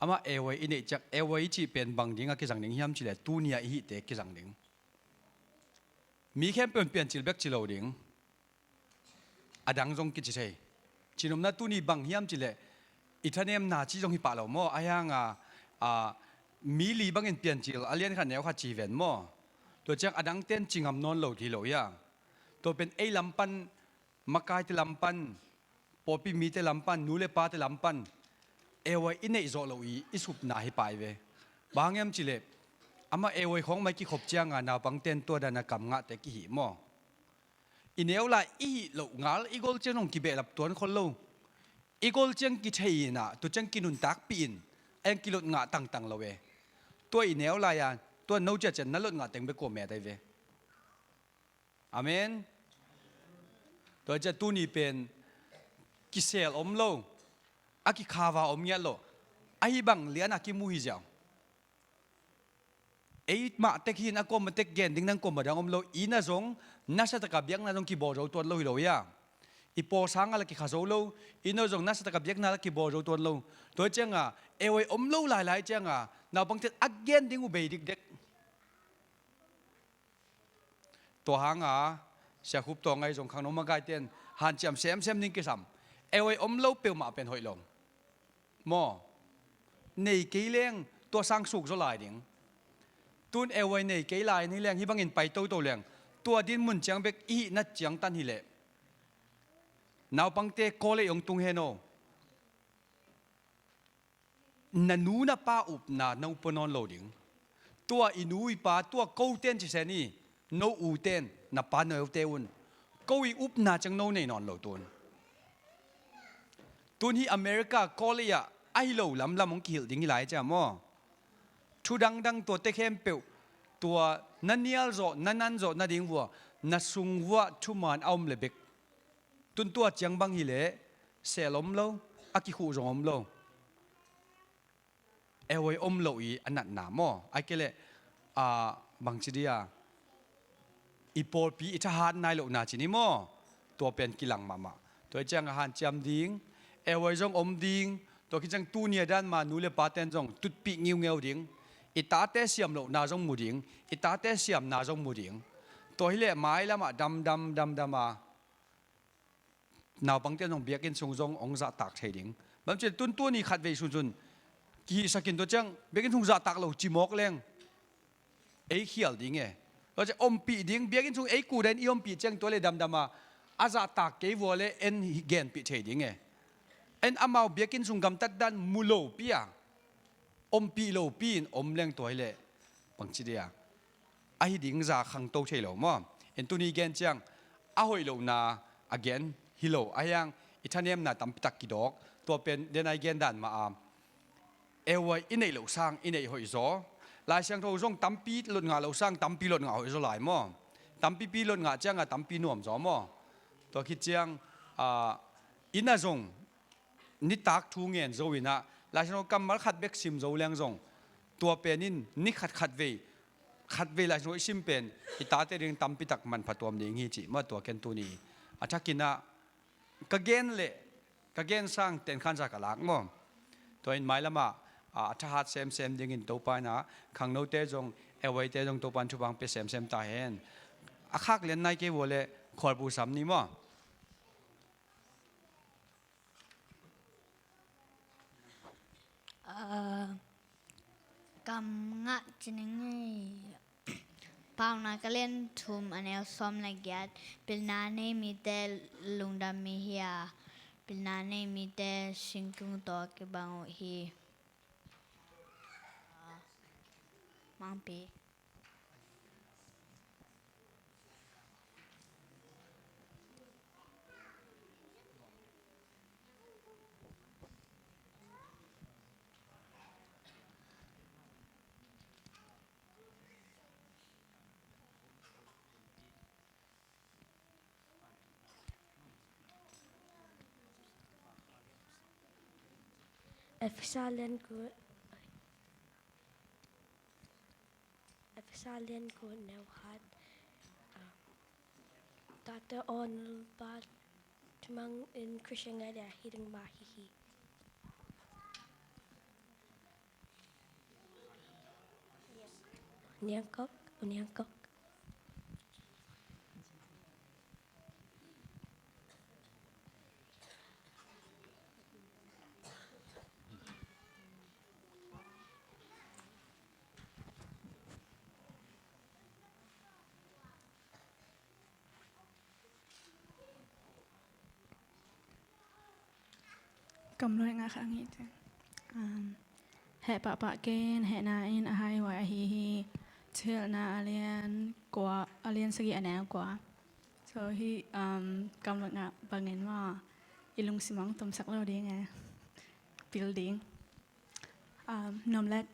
Amah A Y I neih ciang, A Y I cih pen bang ding a kizang ding hiam cih leh tuni a i hihte kizang ding. Mi khempeuh in piancil bek ci lo ding. A dang zong kici thei. Cihnopna tuni bang hiam cih leh i thanemna ci zong hi pah lo maw? Ahi hang a, a, mi li bangin piancil a lian khat neu khat ci ven maw? Tua ciang a dangte'n ci ngam nawn lo hi lo hia. Tua pen ei lam pan, makaite lam pan, pawlpi mite lam pan, nu le pate lam pan, A Y I neih zawh loh i, i supna hi pah hi ve. Bang hang hiam cih leh amah A Y I khawng mah i kikhop ciang a naupangte'n tua dan a kam ngahte kihih maw? I neu lai i hih loh ngal, i gol ciang zong kibehlap tuan khol lo. I gol ciang kithei in a, tua ciang kinuntakpih in, a hang kilot ngah tangtang lo e. Tua i neu lai a, tua no ciacian na lot ngah teng bek kua met ahi ve. Amen. Tua ciang tuni pen kisel om lo, a kikhawa om ngiat lo, ahi bang lian a kimu hi ziau. Ei mah tek hi in a kuamah tek gen ding nang kuamah dang om lo. I inn ah zong nasatak a biakna zong kibawl zo tuan lo hi lo hia. I pawl sang a la kikha zo lo. I inn ah zong nasatak a biakna la kibawl zo tuan lo. Tua ciang a, A Y I om lo lailai ciang a, naupangte'n a gen ding uh bei dikdek. Tua hang a, Sia Khup Tawng ahi zong khangno magaite'n hanciam semsem ding kisam. A Y I om lo peuhmah pen hoih lo. Maw? Nei kei leng tua sang suk zaw lai ding. Tun A Y I nei kei lai ni leng hih bangin pai toto leng, tua din mun ciang bek i hih nat ciang tan hi leh, naupangte kawlei hong tung hen aw. Na nu na pa upna no pua nawn lo ding. Tua i nu i pa, tua kote'n ci sen hi, no ute'n, na pa na ute un, ko i upna ciang no nei nawn lo tun. Tun hih America kawlei ah ahi lo lamlam hong kihilh ding hi lai ciang maw? Thu dangdang tuate khempeuh, tua na nial zawh, na nan zawh nading vua, na sung vuah thuman a om le bek. Tun tua ciang bang hi leh sel om lo, a kikhuh zong om lo. A Y I om lo i a natna maw? Ahih kei leh, a, bangci dia, i pawlpi i thahat nai lohna ci ni maw? Tua pen kilang mahmah. Tua hi ciang a hanciam ding, A Y I zong om ding. Tua khit ciang tuni a dan mah nu le pate'n zong tutpih ngiungeu ding. I tate siam lohna zong mu ding. I tate siamna zong mu ding. Tua hi leh mailam ah damdam damdam a, naupangte'n zong biakinn sung zong hong zahtak thei ding. Bang ci leh tun tuni khatvei sunsun kihihsak in tua ciang biakinn sung zahtak lo ci mawk leng ei khial ding e. Tua ciang ompih ding, biakinn sung ei kudan i ompih ciang tua leh damdam a, a zahtak kei vua leh en genpih thei ding e. En amau biakinn sung gamtat dan mu lopi a, ompih lopi in om leng tua hi leh bangci dia, ahi ding za khangto thei lo maw? En tuni gen ciang a hoih lohna a gen hi lo, ahi hang i thanemna tampi tak kidawk. Tua pen den a i gen dan mah a, A Y I i neih loh sang i neih hoih zaw. Lai Siangtho zong tampi lot ngah loh sang tampi lot ngah hoih zaw lai maw? Tampipi lot ngah ciang a tampi nuam zaw maw? Tua khit ciang, a, i inn ah zong nitak thu ngen zo in ah, Lai Siangtho kammal khat bek sim zo leng zong, tua pen in ni khat khat vei khat vei lai sung i sim pen i tate ding tampi tak manpha tuam ding hi cih mah tua ken tuni a thakin ah ka gen leh ka gen sang tenkhansa ka lak maw? Tua in mailamah a thahat semsem dingin Topa in ah khangnote zong, ewaite zong Topa in thupha pia semsem ta hen. A khak lian nai kei vua leh khualpu sam ni maw? Kam ngah ci ning ei. Paunak a lian thum a neu sawm le giat. Pilna nei mite lungdam mi hi a, pilna nei mite singkung tawh kibang uh hi. Mangpi. Efesa lian guk, Efesa lian guk neu khat. Um, Doctor Arnold Bart Tumang in Christian ngai dia hi ding mah hi hi. Niangkok, u Niangkok. Kam luai ngah kha ngih ciang. Um, heh pahpah ken, hehna in a haihuai ahi hi. Thuhilhna a lian kua, a lian sagih a neu kua. So hi, um, kam luai ngah bangin maw, i lungsim hong tomsak lo ding e. Pil ding. Um, nuam let.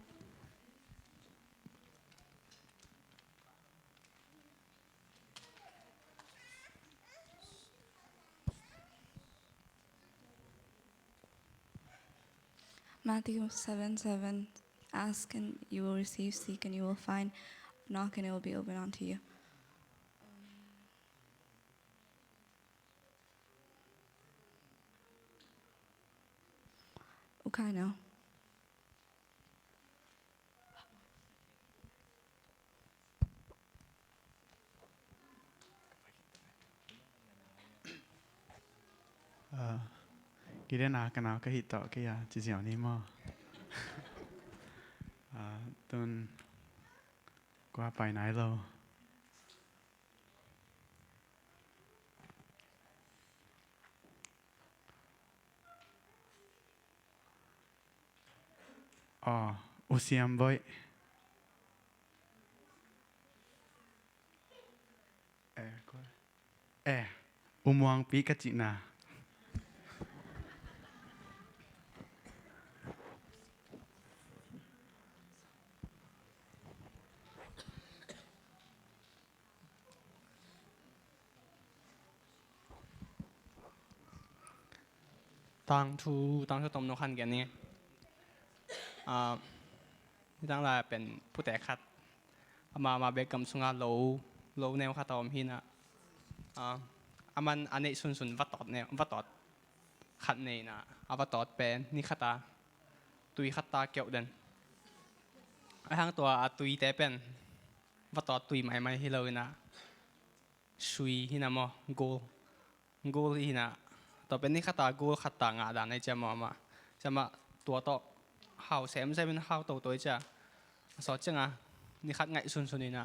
Matthew seven seven, "Ask and you will receive, seek and you will find, knock and it will be open unto you." Okay, now. Ah, kidena ka nau ka hih tawh kei a ci ziau ni maw? Ah, tun kua pai nai lo. Aw, U Siam Boih. Eh, kua? Eh, U Muangpi ka cihna. Tangthu, tangthu tomno khan gen ni. Ah, nitang lai pen pute khat. Ama, ama bek gam sunga lo, lo neu khat a om hi na. Ah, aman a neih sunsun vatawt neu, vatawt khat nei na. A vatawt pen ni khat a tui khat ta keuh den. A hang tua a tuite pen vatawt tui maimai hi lo ina. Sui hi na maw, gold. Gold hi na. Tua pen ni khat a gold khat ta ngah dan ahi cia maw amah. Cia mah tua tawh hau semsem in hau toto ahi cia. A sawt cianga ni khat ngaih sunsun ina.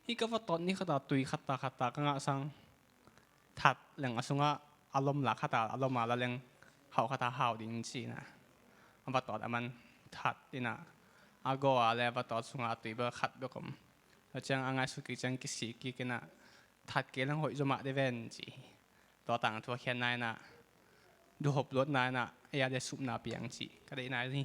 Hi ka vatawt ni khat a tui khat ta khat ta ka ngah sang. That leng a sungah a lom la khat a, a lom a la leng hau khat a hau ding ci ina. A vatawt aman that ina. A gaw a le a vatawt sungah a tui bel khat bek om. Tua ciang a ngaihsut kik ciang kisik kik ina. That kei leng hoih zaw mah de ven ci. Tua tangthu a khiatna ina, duhop luatna ina, ei a de supna piang ci ka deihna hi.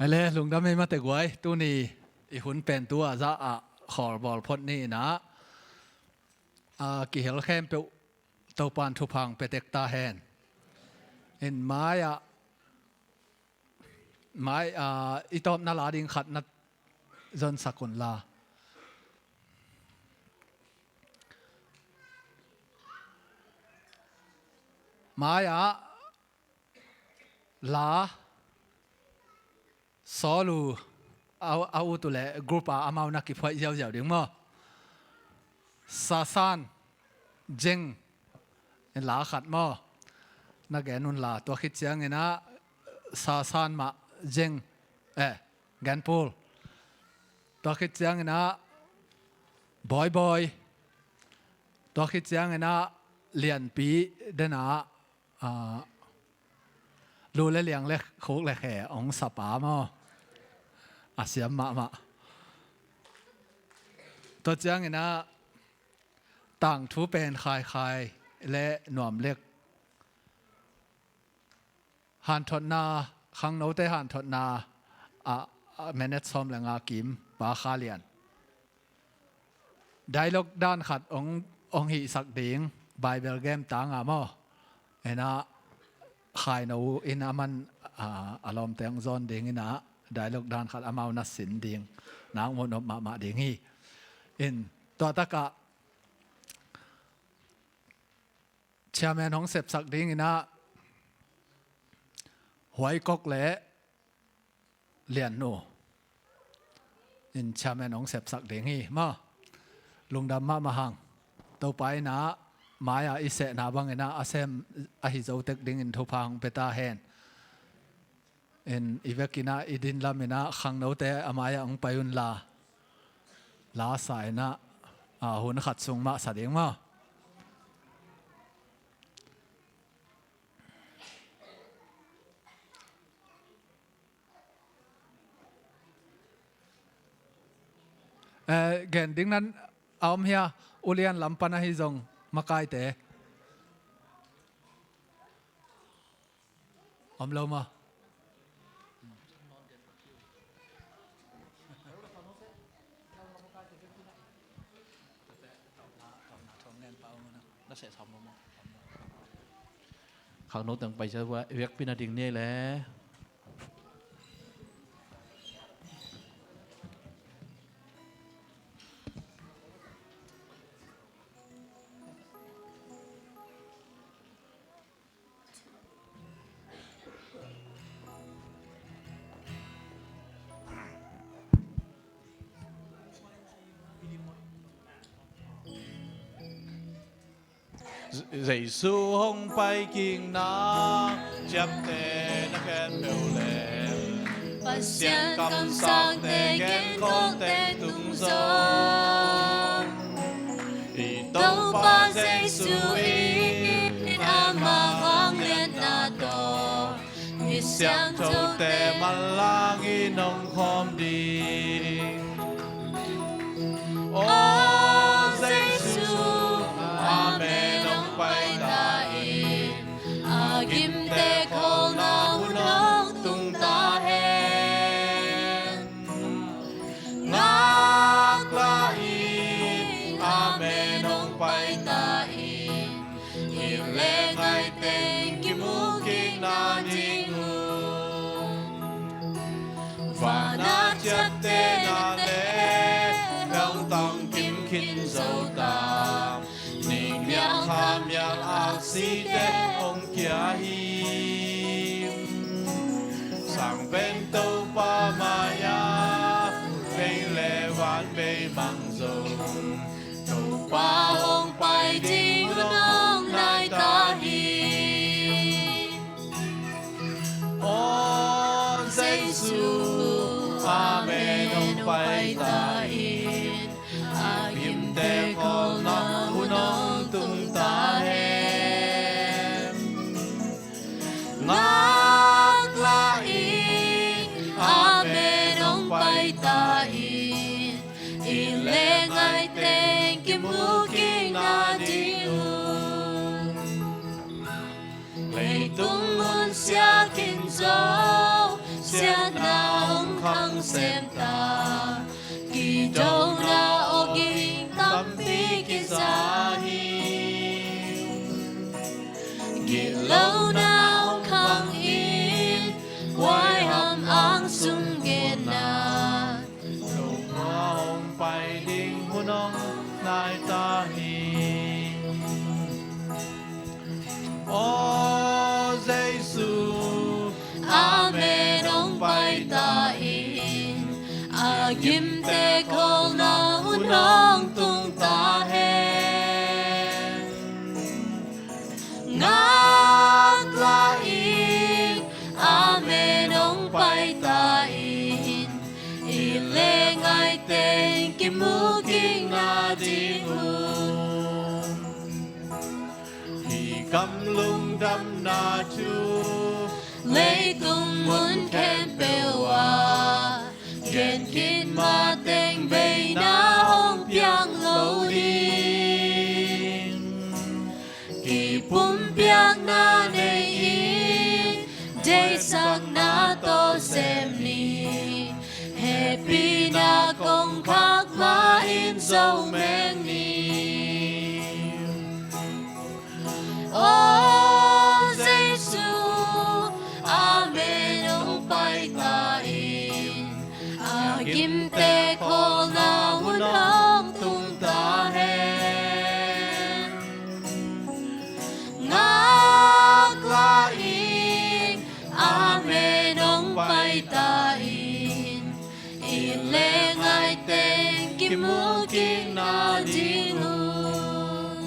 Ai le, lungdam ei mate guai, tuni i hun pen tu a za a khawl bawl phot ni ina, a kihel khempeuh Topa'n thupha hong pia tek ta hen. In mai-ah, mai, ah, i tawpna la ding khat na zonsak un la. Mai-ah la sawl uh a, a ut uh leh group-a amau na kiphuaih ziauziau ding maw? Sasan Jeng in la khat maw? Na gen un la, tua khit ciangin ah Sasan mah Jeng, eh, Genpul. Tua khit ciangin ah Bawibawi. Tua khit ciangin ah Lianpi den ah, ah, lu le liang le khuk le khe hong sapa maw? A siam mahmah. Tua ciangin ah tangthu pen Khaikhai le Nuamlek. Hanthotna, khangnote hanthotna, ah, ah, minute sawm le nga kim, Pa Kha Lian. Dialogue dan khat hong, hong hihsak ding, Bible game tanga maw? Ena, khaino in a man, a, a lawmte hong zawn ding ina, dialogue dan khat amau na sin ding, nang muhnop mahmah ding hi. In, tua takah, chairman hong sepsak ding ina, Huaikok le Liannu in chairman hong sepsak ding hi maw? Lungdam mahmah hang. Topa ina mai-ah i sehna bang ina a sem ahi zo tek dingin thupha hong pia ta hen. In i vek ina i din lam ina khangnote a mai-ah hong pai un la. La sa ina, a, hun khat sung mah sa ding maw? Eh, gen ding nan a om hia, ulian lam pan ahi zong makaite. Om lo maw? Khangno teng pai sa vekpi na ding ni le. Jesu hong pai kikna ciaptehna khempeuh le Pasian kamsangte genkhawmte tung zong i Topa Jesu in ama vangliatna tawh mi siangthote manlangin hong khawm ding. Aw Jesu, amen, hong pai ta in, a gimte khawlna hun hong tung ta hen. Ngaklah in, amen, hong pai ta in, gim le ngai teng kimu kikna ding uh. Vana ciaptehna le nong tangkim khin zo ta, ning mial kha mial aksite hong kia hi. Sang pen Topa mai-ah vei le van bei mang zong, Topa hong pai ding hun hong nai ta hi. Aw Jesu, amen, hong pai ta in, a gimte khawlna hun hong tung ta hen. Ngaklah in, amen, hong pai ta in, inn le ngai teng kimu kikna ding uh. Leitung mun siakin zo, siatna hong khang sem ta, kidona awging tampi kiza hi. Gitlohna hong khang in, huaiham ang sung genna, nungah hong pai ding hun hong nai ta hi. Aw Jesu, amen hong pai ta in, a gimte khawlna hun hong tung ta hen. Ngaklah in, amen hong pai ta in, i leh ngaih teng kimu kikna ding uh. Hih gam lungdamna thu leitung mun khempeuh ah gen khit mateng beina hong piang lo ding. Kipumpiakna nei-in deihsakna tawh sem ni. Hehpihna kongkhak mah in zo meng ni. Aw Jesu, amen hong pai ta in, a gimte khawlna hun hong tung ta hen. Ngaklah in, amen hong pai ta in, i leh ngaih teng kimu kikna ding uh.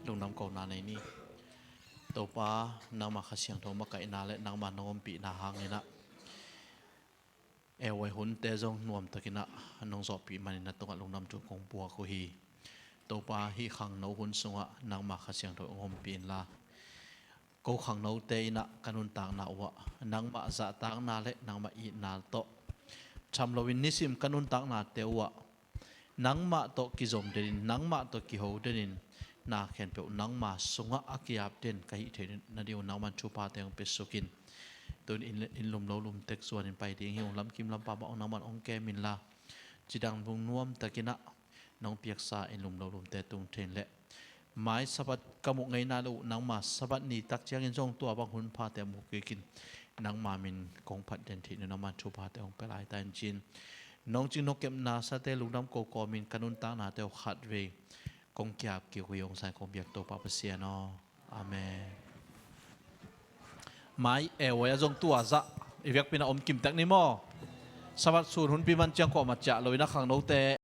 Lungdam kohna nei ni. Topa, nangma Kha Siangtho makaihna le nangma nong ompihna hangin ah, A Y hunte zong nuamtakin ah nong zawhpih manin na tungah lungdam thu kong puak uh hi. Topa, hih khangno hun sungah nangma Kha Siangtho hong ompih inla, ko khangnote in ah ka nuntakna uhah nangmah zahtakna le nangmah itna tawh tham loin nisim ka nuntaknate uhah nangmah tawh kizom denin, nangmah tawh kiho denin, na khempeuh nangma sungah a ki-ap den ka hih theih nading uh nangman thuphate hong pia sukin, tun in, in lum lo lum tek zuanin pai ding hi. Hong lamkim lampa mah hong nangman hong kem inla, cidang lungnuamtakin ah nong piaksa in lum lo lumte tung thei in leh, mai Sabbath ka muh ngeina lo uh nangma Sabbath ni tak ciangin zong tua bang hun phate muh kikin nangma min kong phat den theih nading nangman thuphate hong pia lai ta in ci-in, nong cing nong kepna sate lungdam ko kawmin ka nuntaknate uh khatvei kong ki-ap kik uh hi. Hong san kong biak Topa Pasian aw. Amen. Mai A Y ah zong tua zah i biakpi-in ah om kimtek ni maw? Sabbath sun hunpi man ciang kuamah ciah loin ah khangnote